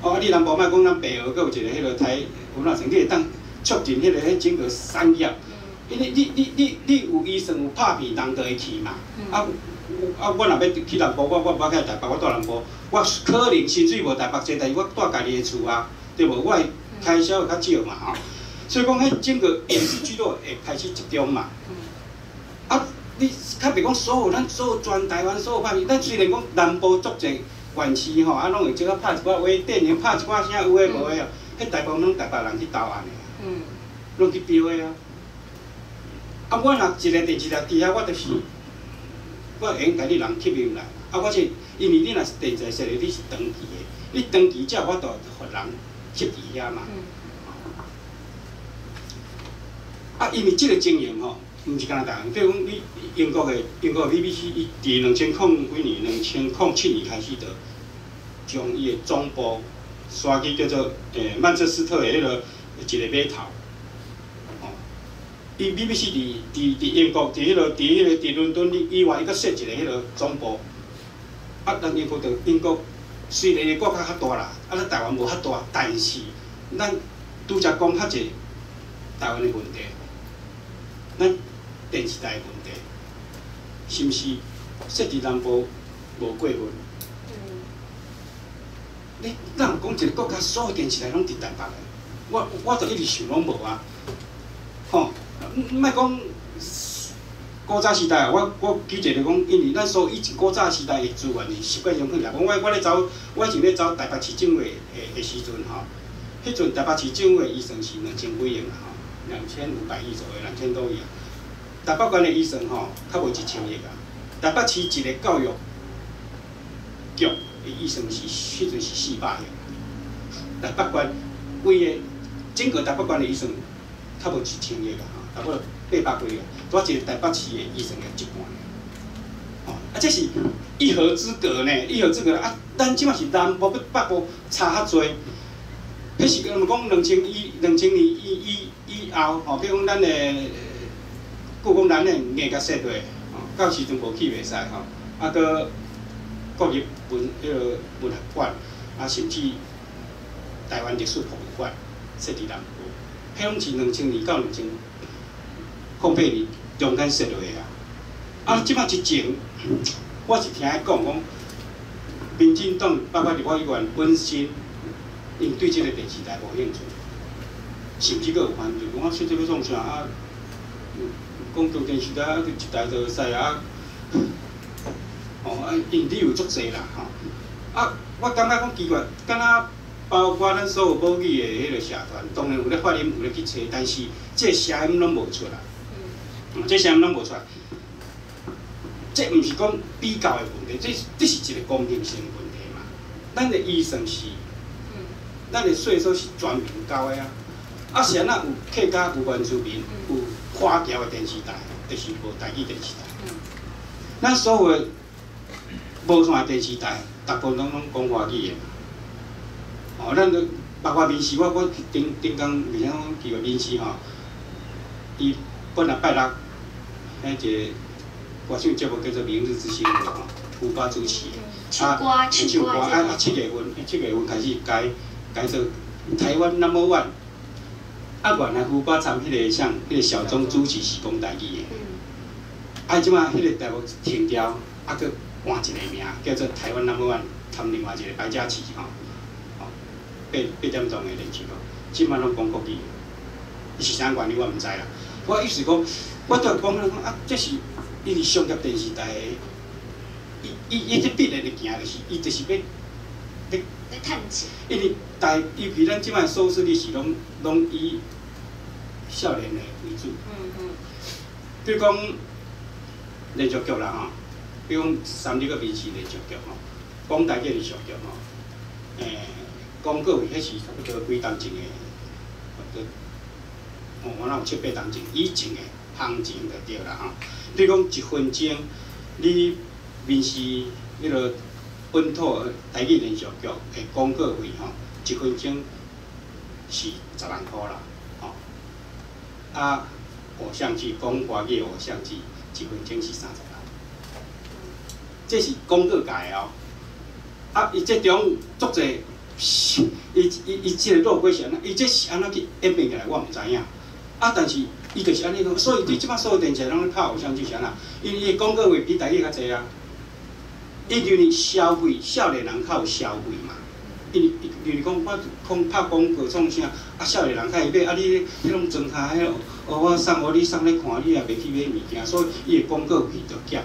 哦，啊，你南部莫講咱白河，閣有一個彼個台文化城，你會當促進彼整個產業。因為你有預算有拍片，人就會去嘛。啊，啊，我若欲去南部，我無去台北，我蹛南部，我可能薪水無台北濟，但是我蹛家己的厝啊，對無？我的開銷會較少嘛吼。所以講，彼整個影視聚落會開始集中嘛。啊，你較袂講所有咱所有全台灣所有拍片，咱雖然講南部足濟縣市吼，啊，攏會少拍一寡微電影，拍一寡啥有的無的哦。彼大部分攏台北人去投案的，攏去標的啊。啊，我若一個電視台佇遐，我就是我會用共你人吸引來。啊，我這因為你若是電視台設立，你是長期的，你長期才有法度予人吸佇遐嘛。啊，因為這個經營吼，毋是干焦台灣，比如講你英國的 BBC，伊佇兩千空幾年，2007年開始就將伊的總部徙去叫做曼徹斯特的彼個一個碼頭。吼，伊 BBC 佇英國，佇彼個佇彼個佇倫敦以外，伊閣設一個彼個總部。啊，咱英國就英國雖然伊國家較大啦，啊，咱台灣無遐大，但是咱拄才講較濟台灣的問題。咱電視台的問題，是毋是設佇南部無過分？你哪有講一個國家所有電視台攏佇台北的？我就一直想攏無啊，吼，莫講古早時代啊，我舉一個講，因為咱所以前古早時代的資源是習慣上去，講我咧走，我以前咧走台北市政府的時陣吼，彼陣台北市政府的預算是兩千幾億啦吼，2500億左右，2000多億啊。台北縣的預算吼，較無1000億啊。台北市一個教育局的預算是彼陣是400億。台北縣規个整個台北縣的預算較無1000億啊，吼，差不多800幾億。拄仔一個台北市的預算的一半爾。吼，啊，這是一河之隔呢，一河之隔啊！咱這馬是南部佮北部差較濟。彼是講2000年以後，吼，比如講咱的，故宮咱的硬共設落，吼，到時陣無去袂使吼，啊，閣國立文彼个文學館，啊，甚至台灣歷史博物館設佇南部，彼攏是2000年到2008年中間設落的啊。啊，這擺之前，我是聽伊講講，民進黨包括立法委員本身，𪜶對這个電視台無興趣，甚至閣有反對，講啊，設這欲創啥啊？講中電視台啊，一台就會使啊。吼啊，𪜶理由足濟啦吼。啊，我感覺講奇怪，敢若包括咱所有母語的彼个社團，當然有咧發音，有咧去揣，但是這个聲音攏無出來，這聲音攏無出來。這毋是講比較的問題，這是一個公平性的問題嘛。咱的預算是，咱的稅收是全民交的啊。啊，是按怎有客家、有原住民、有華僑的電視台，就是無台語電視台。咱所有的無線電視台，大部分攏講華語的嘛。哦，咱都包括民視，我頂頂工而且講奇怪，民視吼，伊本來拜六彼一個歌唱節目叫做《明日之星》吼，胡巴主持的，啊，唱歌啊，7月份開始改做台灣 Number One。啊，原來胡巴參彼个啥，彼个小鐘主持是講台語的。啊，這擺彼個題目停掉，啊，閣換一個名，叫做台灣 Number One，參另外一個白嘉琪吼，吼，8點鐘的連續劇，這擺攏講國語，是啥原因我毋知啦。我意思講，我拄仔講講啊，這是因為商業電視台的，伊這必然的行，就是伊就是欲欲趁錢。因為台，尤其咱這擺收視率是攏以少年的為主。比如講連續劇啦吼，比如講三立佮民視連續劇吼，講台語連續劇吼，廣告費彼是差不多幾冬前的，差不多，哦，我若有七八冬前以前的行情就對啦吼。比如講一分鐘，你民視彼个本土台語連續劇的廣告費吼，一分鐘是10萬箍啦，吼。啊，偶像劇講華語偶像劇，一分鐘是30萬，這是廣告界的哦。啊，伊這中足濟，伊這個路軌是按怎？伊這是按怎去演變起來？我毋知影。啊，但是伊就是按呢講，所以你這擺所有電視攏咧拍偶像劇是按怎？因為伊的廣告費比台語較濟啊。伊就是消費，少年人較有消費嘛。因為就是講，我講拍廣告創啥？啊，少年人較會買，啊，你彼種裝卡，彼哦，我送予你送咧看，你也袂去買物件，所以伊的廣告費就減。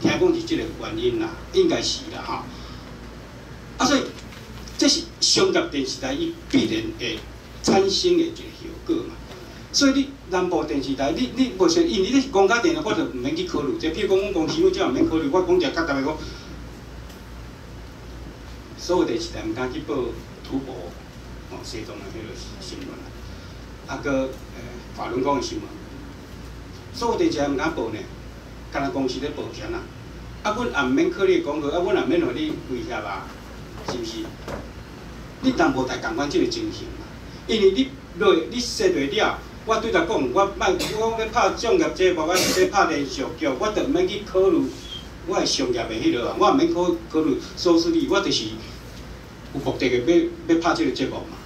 聽講是這個原因啦，應該是啦吼。啊，所以這是商業電視台伊必然會產生的一個後果嘛。所以你南部電視台，你無說，因為你是公家電視，我就毋免去考慮。這譬如講，阮公司我這毋免考慮。我講一個較特別講，所有電視台毋敢去報吐蕃吼西藏的彼个新聞啦，啊，閣法輪功的新聞，所有電視台毋敢報呢，干焦公視咧報是按怎？啊，阮也毋免靠你的廣告，啊，阮也毋免予你威脅啊，是毋是？你南部台仝款這个情形嘛？因為你落你設落了，我對來講，我莫我欲拍綜藝節目，還是欲拍連續劇，我就毋免去考慮我的商業的彼落啊，我毋免考慮收視率，我就是有目的的欲拍這个節目嘛。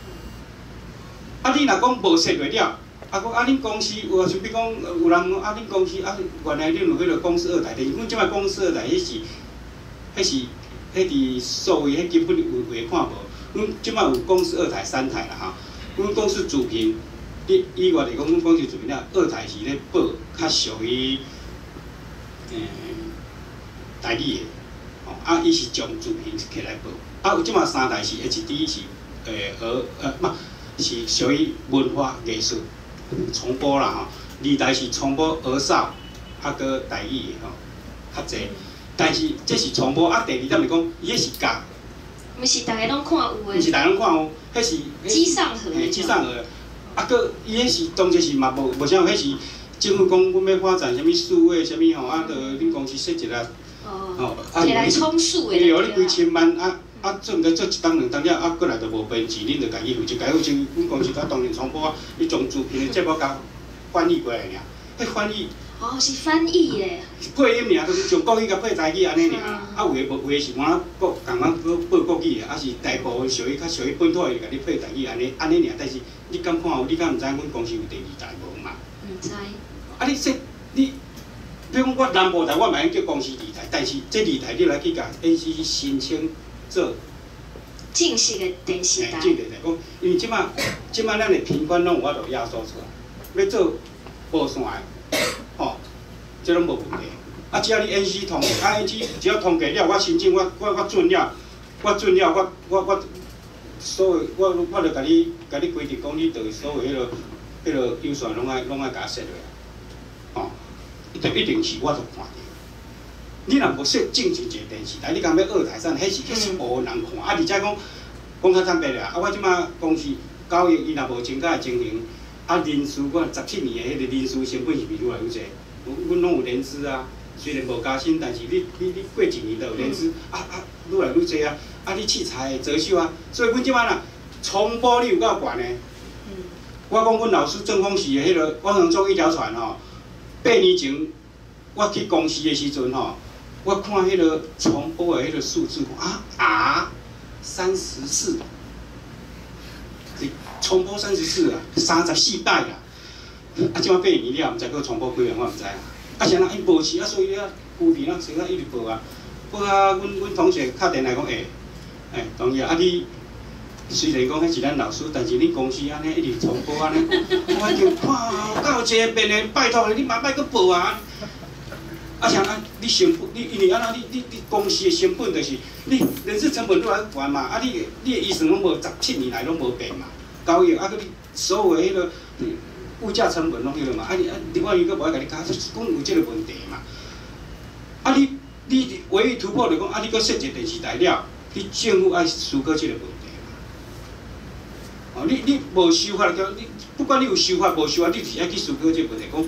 啊，你若講無設落了，啊，講啊，恁公司有啊，像比講有人講啊，恁公司啊，原來恁有彼個公視二台，但是阮這擺公視二台，彼佇數位，彼根本有話看無。阮這擺有公視二台、三台啦吼。阮公視主頻，你以我來講，阮公視主頻了，二台是咧報較屬於台語的，吼，啊，伊是將視頻摕來報，啊，有這馬三台是 HD 是學毋是屬於文化藝術重播啦吼，二台是重播兒少，啊，閣台語的吼，較濟，但是這是重播，啊，第二點是講，伊彼是教，毋是逐个攏看有的，毋是逐个攏看有，彼是機上盒，嘿，機上盒，啊，閣伊彼是當時是嘛無無啥，彼是政府講阮欲發展啥物數位啥物吼，啊，著恁公司設一個，吼，摕來充數的，對，你幾千萬啊啊，做毋知做一冬兩冬了，啊，過來就無編制，恁著家己負責，家己負責，阮公司才當然重播啊，你將視頻的節目共翻譯過來爾，彼翻譯。哦，是翻譯的。配音爾，就是將國語共配台語按呢爾。啊，有的無，有的是換國仝款閣報國語的，啊是大部分屬於較屬於本土的，共你配台語按呢按呢爾。但是你敢看有？你敢毋知阮公司有第二台無嘛？毋知。啊，你說你，比如講我南部台，我嘛會用叫公視二台，但是這二台你來去共 NCC 申請做正式的電視台。正式台講，因為這馬這馬咱的頻寬攏有法度壓縮出來，欲做無線的，吼，這攏無問題。啊，只要你 NCC 通過，啊 NCC 只要通過了，我申請我我我准了，我准了，我我我所有我我就共你共你規定講，你著所有彼个彼个有線攏愛攏愛共我設落來，吼，一定一定是我都看著。你若無設正式一個電視台，你敢欲學台啥？彼是彼是無人看。啊，而且講講較坦白啦，啊，我這馬公司交易伊若無增加的情形，啊，人事我17年的彼个人事成本是毋是愈來愈濟？阮攏有年資啊，雖然無加薪，但是你你你過一年就有年資，啊啊，愈來愈濟啊！啊，你器材會折壽啊，所以阮這擺若重播率有夠懸的。我講阮老師鄭豐喜的彼个，我能坐一條船吼。8年前我去公司的時陣吼，我看彼个重播的彼个數字，啊 R 三十四，重播三十四啊，34擺啦。啊，這擺八年了，毋知閣重播幾遍，我毋知啊。啊，是按怎？伊無錢啊，所以啊，孤僻啊，找啊一直報啊。報啊，阮阮同學敲電話講，欸，欸，同學啊，你雖然講彼是咱老師，但是恁公司按呢一直重播按呢，我已經看到一个遍的，拜託你嘛莫閣報啊。啊，像啊，你成本，你因為按怎？你你你公司的成本就是你人事成本愈來愈懸嘛，啊，你你的預算攏無17年來攏無變嘛，交易啊，閣你所有的彼个物價成本攏彼个嘛，啊你啊，另外伊閣無愛共你加，講有這個問題嘛。啊你你唯一突破就講，啊你閣設一個電視台了，你政府愛思考這個問題嘛。哦，你你無修法叫你，不管你有修法無修法，你就是愛去思考這個問題。講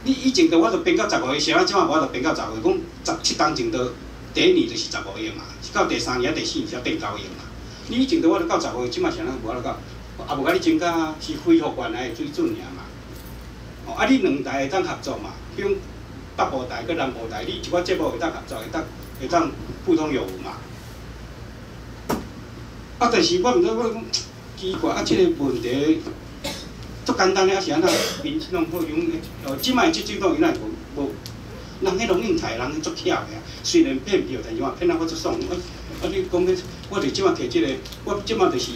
你以前都我著編到十五億，啥物這馬無法度編到十五億，講17冬前都第一年就是十五億嘛，是到第三年啊第四年才變9億嘛。你以前都我著到十五億，這馬是按怎無法度到？也無共你增加啊，是恢復原來的水準爾嘛。哦，啊，你兩台會當合作嘛？比如北部台佮南部台，你一寡節目會當合作，會當會當互通有無嘛。啊，但是我毋知我講奇怪，啊，這個問題足簡單的，啊是按怎？民進黨好用，哦，這擺執政黨伊若無無，人彼龍應台人足巧的啊，雖然騙票，但是嘛騙啊我足爽。啊啊，你講彼，我就這擺摕這個，我這擺就是。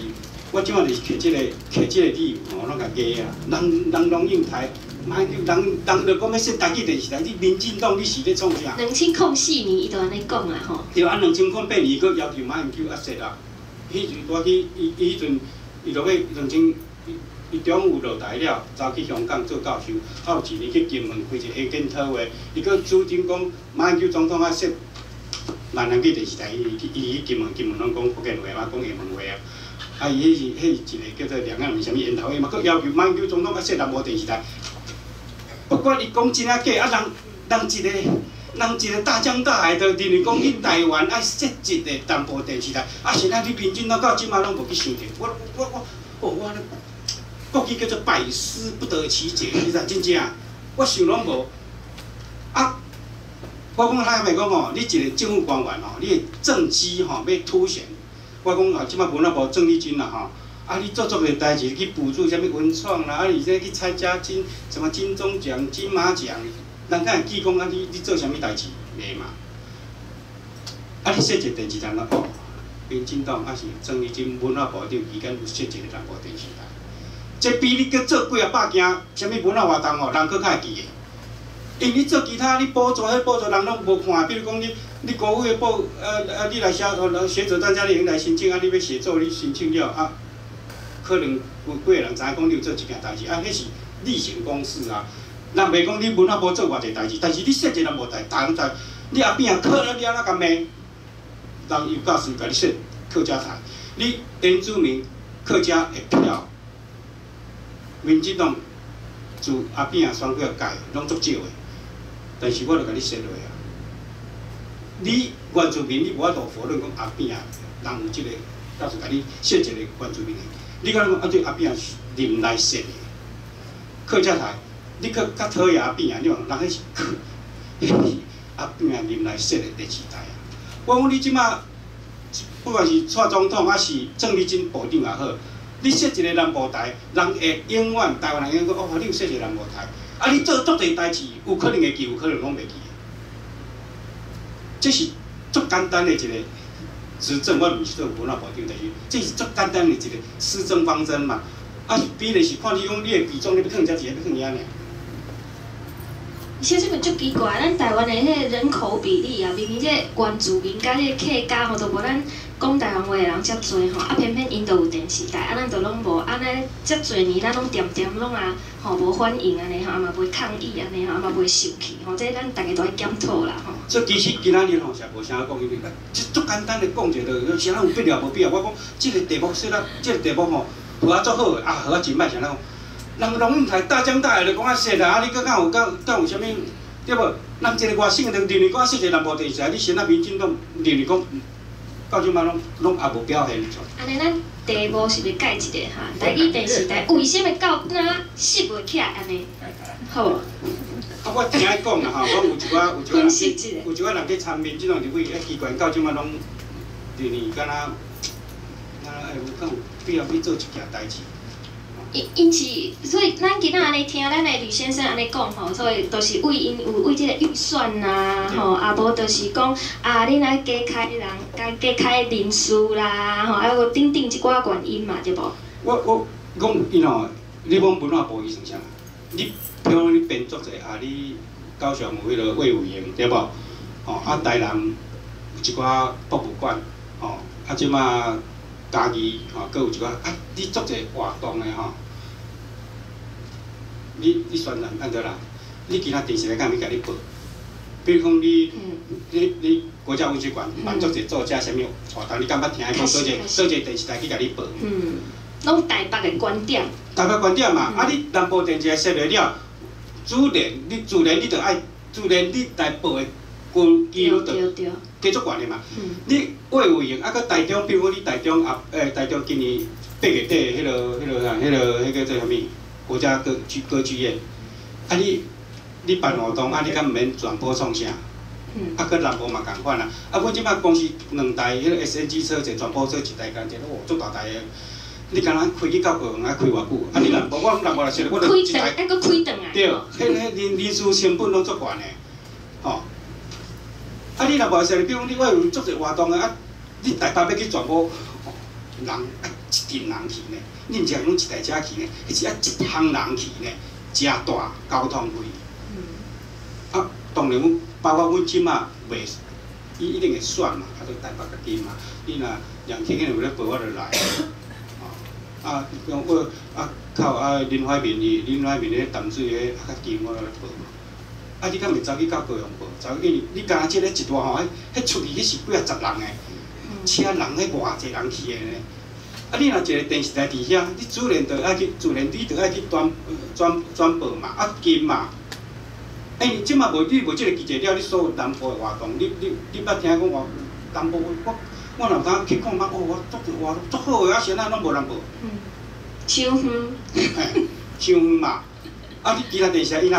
我這擺就是摕這個摕這個理由吼，攏共假啊！人人龍應台，馬英九人人就講欲設台語電視台，你民進黨你是咧創啥？2004年伊就按呢講啦吼。對啊，2008年閣要求馬英九啊設啊，彼陣我去伊伊彼陣，伊就欲兩千，伊伊中午落台了，走去香港做教授，啊有一年去金門開一個研討會，伊閣主張講馬英九總統愛設閩南語電視台，伊去伊去金門，金門攏講福建話嘛，講廈門話啊。啊！伊彼是彼是一個叫做兩岸啥物研討會嘛，閣要求馬英九總統愛設南部電視台。不管伊講真抑假，啊人人一個人一個大江大海，就認為講去台灣愛設一個南部電視台，啊是咱你民進黨到這馬攏無去想著，我我我哦我咧國語叫做百思不得其解，你知真正，我想攏無。啊，我講較袂講吼，你一個政府官員吼，你的政績吼欲凸顯。我講啊，這擺文化部鄭麗君啦吼，啊你做足濟代誌去補助啥物文創啦，啊而且去參加金什麼金鐘獎、金馬獎，人敢會記講啊你你做啥物代誌袂嘛？啊你設一個電視台啦，哦，民進黨抑是鄭麗君文化部長期間有設一個南部電視台，這比你閣做幾仔百件啥物文化活動吼，人閣較會記的。因為你做其他，你補助彼補助人攏無看，比如講你國會的補，你來寫，學者專家你會用來申請，啊，你欲寫作你申請了啊，可能有幾個人知影講你有做這件代誌，啊，彼是例行公事啊。人袂講你文化部做偌濟代誌，但是你設一個南部台，逐人知，你阿扁啊，可能你按怎共罵，人有教授共你設客家台，你原住民客家的票，民進黨自阿扁啊選舉改攏足少的，但是我就共你設落啊。你原住民你無法度否認講阿扁啊，人有這個，教授共你設一個原住民的，你敢講啊？對阿扁是林來設的客家台，你閣較討厭阿扁啊？你講人彼是客，彼是阿扁啊林來設的電視台啊。我講你這馬，不管是蔡總統抑是鄭麗珍部長也好，你設一個南部台，人會永遠台灣人永遠講哦，你有設一個南部台，啊，你做足濟代誌，有可能會記，有可能攏袂記。這是足簡單的一個執政，我毋是做文化部長，但是這是足簡單的一個施政方針嘛。啊，比例是看你講你的比重，你欲囥遮一個，欲囥遐爾。其實這個足奇怪，咱台灣的彼個人口比例啊，明明這個原住民佮這個客家吼，都無咱講台灣話的人遮濟吼，啊偏偏𪜶就有電視台，啊咱就攏無，按呢遮濟年咱攏恬恬攏啊吼無反應按呢吼，啊嘛袂抗議按呢吼，啊嘛袂生氣吼，這咱逐家都愛檢討啦吼。所以其實今仔日吼是無啥講，因為這足簡單的講一個，就啥有必要無必要？我講這個題目說啦，這個題目吼，號啊足好的，啊號啊真歹，啥講？人龍應台大江大海就講啊說啦，啊你閣敢有敢敢有啥物對無？人一個外省人認為講設一個南部電視台，你先啊民進黨認為講到這擺攏攏也無表現出。按呢，咱題目是欲改一下哈？台語電視台為啥物到今翕袂起來按呢？好無？啊，我聽伊講啦吼，講有一寡有一寡人，有一寡人去參民進黨立委，啊機關到這擺攏認為敢若敢若會有敢有必要去做這件代誌。𪜶𪜶是，所以咱今仔按呢聽咱的呂先生按呢講吼，所以就是為𪜶有為這個預算啦，吼，啊無就是講啊，恁愛加開人，加加開人事啦，吼，啊有等等這寡原因嘛，對無？我講𪜶吼，你講文化部伊算啥？你比如講你編作者啊，你高雄有彼個衛武營對無？吼，啊台南有一寡博物館，吼，啊這馬嘉義吼，閣有一寡啊，你足濟活動的吼。你宣傳按怎啦？你其他電視台敢欲共你報？比如講你，你國家文學館辦足濟作家啥物活動，你敢捌聽伊講佗一個佗一個電視台去共你報？嗯，攏台北的觀點。台北觀點嘛，啊你南部電視台設落了，自然你自然你著愛，自然你來報的幾率就加足懸的嘛。你衛武營啊，閣台中，比如講你台中啊，台中今年8月底彼個彼個啥，彼個彼個做啥物？國家歌劇院，啊你你辦活動啊，你敢毋免轉播創啥？啊，閣南部嘛仝款啊。啊，阮這擺公司兩台彼個 SNG 車，一個轉播車，一台共一個，哦，足大台的。你敢若開去到高雄愛開偌久？啊，你南部我南部來說，我就一台。還閣開轉來。對，彼彼人人事成本攏足懸的，吼。啊，你若無說，比如講你我有足濟活動的啊，你台北欲去轉播，人啊一陣人去呢，你毋是講一台車去呢，彼是愛一行人去呢，誠大交通費。啊，當然阮包括阮這馬袂，伊一定會選嘛，啊，就台北家己嘛，你若兩天有咧報，我就來。啊，講我啊靠啊林懷民伊林懷民咧淡水彼啊較近，我來報。啊，你敢會走去到高雄報？走因為你敢若這个一段吼，彼出去彼是幾仔十人的，車人彼偌濟人去的呢？啊，你若一個電視台佇遐，你自然就愛去，自然你就愛去轉轉轉播嘛，啊近嘛。欸，這馬無你無這個機制了，你所有南部的活動，你捌聽講活南部我我若有當去看嘛，哦，我足濟活足好的，啊，啥仔攏無人報。嗯，傷遠。嘿，傷遠嘛。啊，你其他電視台伊若，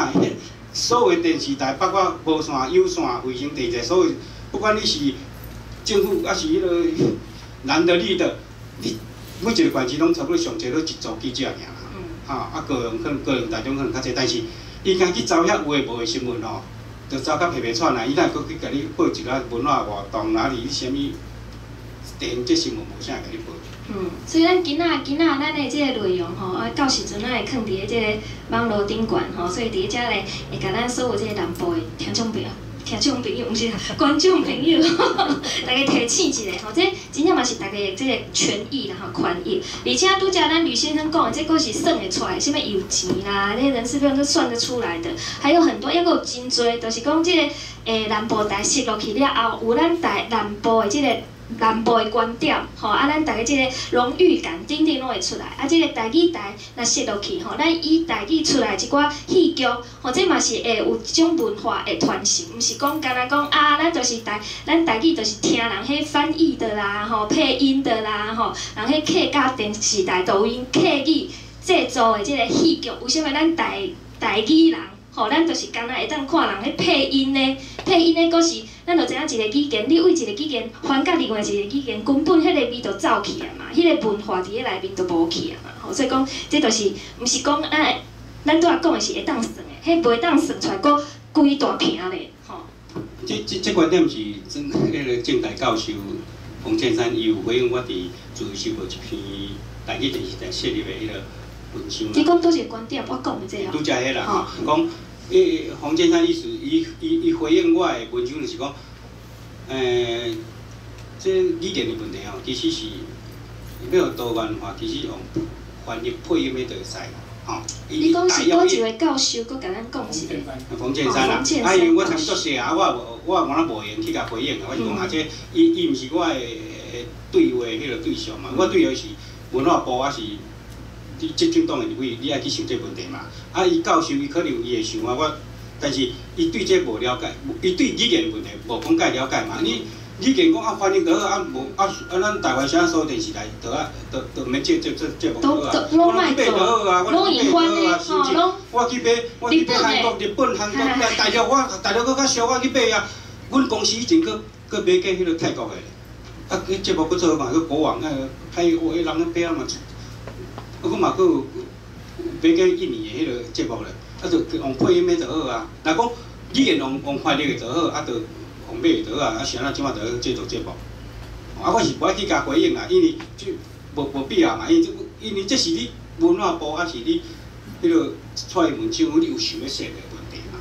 所有的電視台，包括無線、有線、衛星電視台，所有不管你是政府抑是彼個藍的綠的，你每一個縣市攏差不多上濟攏一組記者爾啦。哈，啊高雄可能高雄、台中可能較濟，但是伊敢去走遐有的無的新聞吼，就走甲皮皮喘啦。伊哪會閣去共你報一寡文化活動，哪裡啥物電這新聞無啥會共你報。所以咱今仔咱的這个內容吼，啊，到時陣咱會囥佇咧這个網路頂懸吼，所以佇咧遮咧會共咱所有這个南部的聽眾朋友、聽眾朋友，毋是觀眾朋友，大家提醒一下吼，這真正嘛是大家的這个權益啦吼，權益。而且拄才咱呂先生講的，這閣是算會出來，啥物油錢啦，那人事費用都算得出來的。還有很多，抑閣有真濟，就是講這个南部台設落去了後，有咱台南部的這个南部的觀點，吼，啊，咱逐家這个榮譽感等等攏會出來。啊，這個台語台若設落去，吼，咱以台語出來一寡戲劇，吼，這嘛是會有一種文化的傳承，毋是講干焦講啊，咱就是台，咱台語就是聽人彼翻譯的啦，吼，配音的啦，吼，人彼客家電視台都有𪜶客語製作的這个戲劇，為啥物咱台語人？吼，咱就是干焦會當看人彼配音的，配音的閣是，咱就知影一个語言，你對一個語言翻佮另外一個語言，根本彼个味就走去啊嘛，彼个文化佇咧內面就無去啊嘛，吼，所以講，這就是，毋是講啊，咱拄仔講的是會當算的，彼袂當算出來，閣規大坪咧，吼。這觀點是真彼个政大教授馮建山伊有回應我佇自由時報一篇台語電視台設立的彼个文章。你講佗一个觀點？我講的這個。拄才彼啦，講，伊馮建山意思，伊回應我的文章就是講，這語言的問題吼，其實是欲多元化，其實用翻譯配音的就會使啦，吼。你講是佗一個教授，閣共咱講一個？馮建山啦，啊，因為我參足細啊，我無哪無閒去共回應啊，我是講啊，這伊毋是我的對話彼個對象嘛，我對話是文化部，還是你執政黨的立委，你愛去想這個問題嘛？啊，伊教授伊可能有伊的想法，我，但是伊對這無了解，伊對語言問題無講介了解嘛？你語言講啊翻譯就好啊，無啊啊，咱台灣啥所有電視台就啊，就毋免這節目好啊，我去買就好啊，我去買就好啊，是毋是？我去買韓國、日本、韓國、大陸，我大陸閣較俗，我去買啊。阮公司以前閣買過彼个泰國的，啊，彼節目閣做嘛，閣國王啊，歹有彼人咧買啊嘛。啊，阮嘛閣有買過印尼的彼个節目咧，啊，就用配音的就好啊。若講語言用翻譯的就好，啊，就用買的就好啊。啊，是按怎這馬就製作節目。啊，我是無愛去共回應啦，因為這無必要嘛，因為這是你文化部抑是你彼个蔡英文政府，你有想欲設的問題嘛？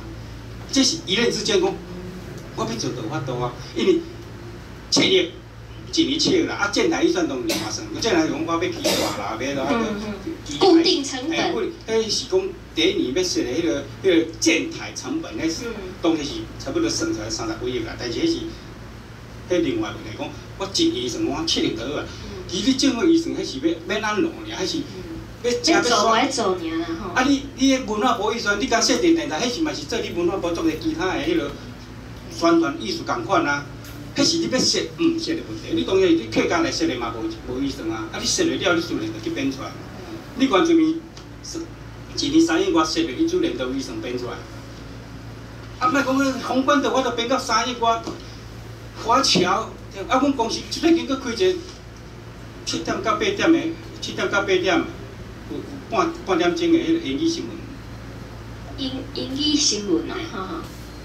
這是一念之間講，我欲做就有法度啊，因為7億。一年7億啦，啊，建台預算當然嘛算，建台講我欲起大啦，欲啊個固定成本。彼是講第一年欲設的彼個建台成本，彼是當時是差不多算出來30幾億啦。但是彼是彼另外問題講，我一年算講7億就好啊。其實政府預算彼是欲按怎爾，彼是欲食欲做愛做爾啦吼。啊，你彼文化部預算，你共設定電台，彼是嘛是做你文化部做个其他的彼個宣傳意思仝款啊。彼是你欲設毋設的問題，你當然你客家來設的嘛無預算啊，啊你設了了，你自然就去編出來。你原住民一年3億外設的，伊自然就預算編出來。啊，莫講宏觀的，我都編到3億外，華僑，啊，阮公司最近閣開一個7點到8點的，7點到8點有半點鐘的彼个英語新聞。英語新聞啊，吼吼。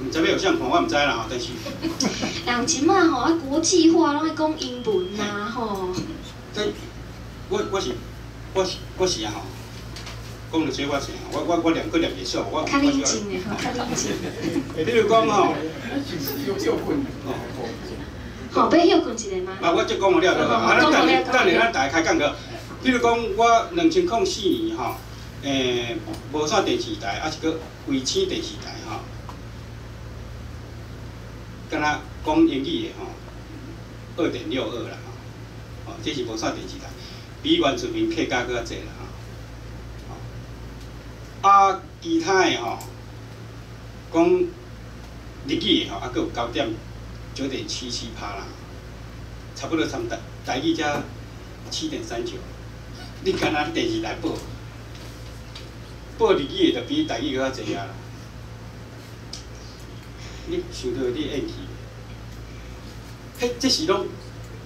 毋知欲予啥人看，我毋知啦吼，但是。人這馬吼啊，國際化攏愛講英文啊吼。這，我是啊吼，講著這我是我念閣念袂煞，我。較冷靜的吼，較冷靜。比如講吼。吼，欲歇睏一下嗎？啊，我這講完了就好。啊，咱等下咱大家開講個。比如講，我2004年吼，無線電視台，抑是閣衛星電視台吼。敢若講英語的吼，2.62啦吼，哦，這是無線電視台，比原住民客家閣較濟啦吼。啊，其他的吼，講日語的吼，抑閣有9.77%啦，差不多參台語才7.39。你敢若電視台報日語的，就比台語閣較濟啊啦。你想著你演戲，彼這是攏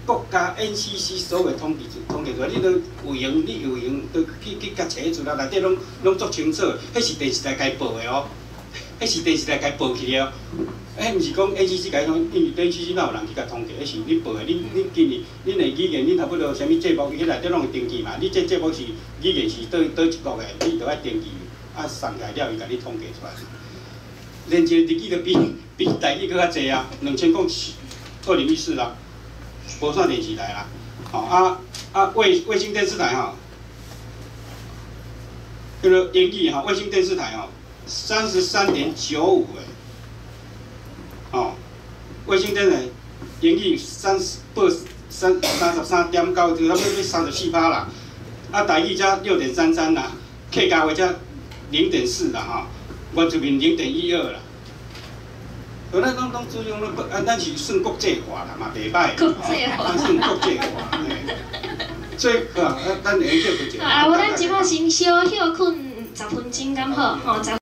國家 NCC 所有統計出來，你都有閒，你有閒都去共查出來，內底攏足清楚。彼是電視台共報的哦，彼是電視台共報去的哦。迄毋是講 NCC 共你統，因為 NCC 哪有人去共統計，彼是恁報的，恁今年恁的語言，恁差不多啥物節目，彼內底攏會登記嘛。你這節目是語言是佗一國的，你著愛登記，啊送起來了，伊共你統計出來。連一個日語都比台語閣較濟啊，2014啦，無線電視台啦，吼啊啊衛星電視台吼，彼个英語吼，衛星電視台吼，33.95的。吼，衛星電視英語三十報33.9，就差不多34%啦。啊，台語才6.33啦，客家話才0.4啦吼，原住民0.12啦。所以咱攏注重攏啊，咱是算國際化啦嘛，袂歹。國際化。咱算國際化，嘿。所以啊，咱會用叫國際化。啊，無咱這擺先小歇睏10分鐘敢好？吼，十。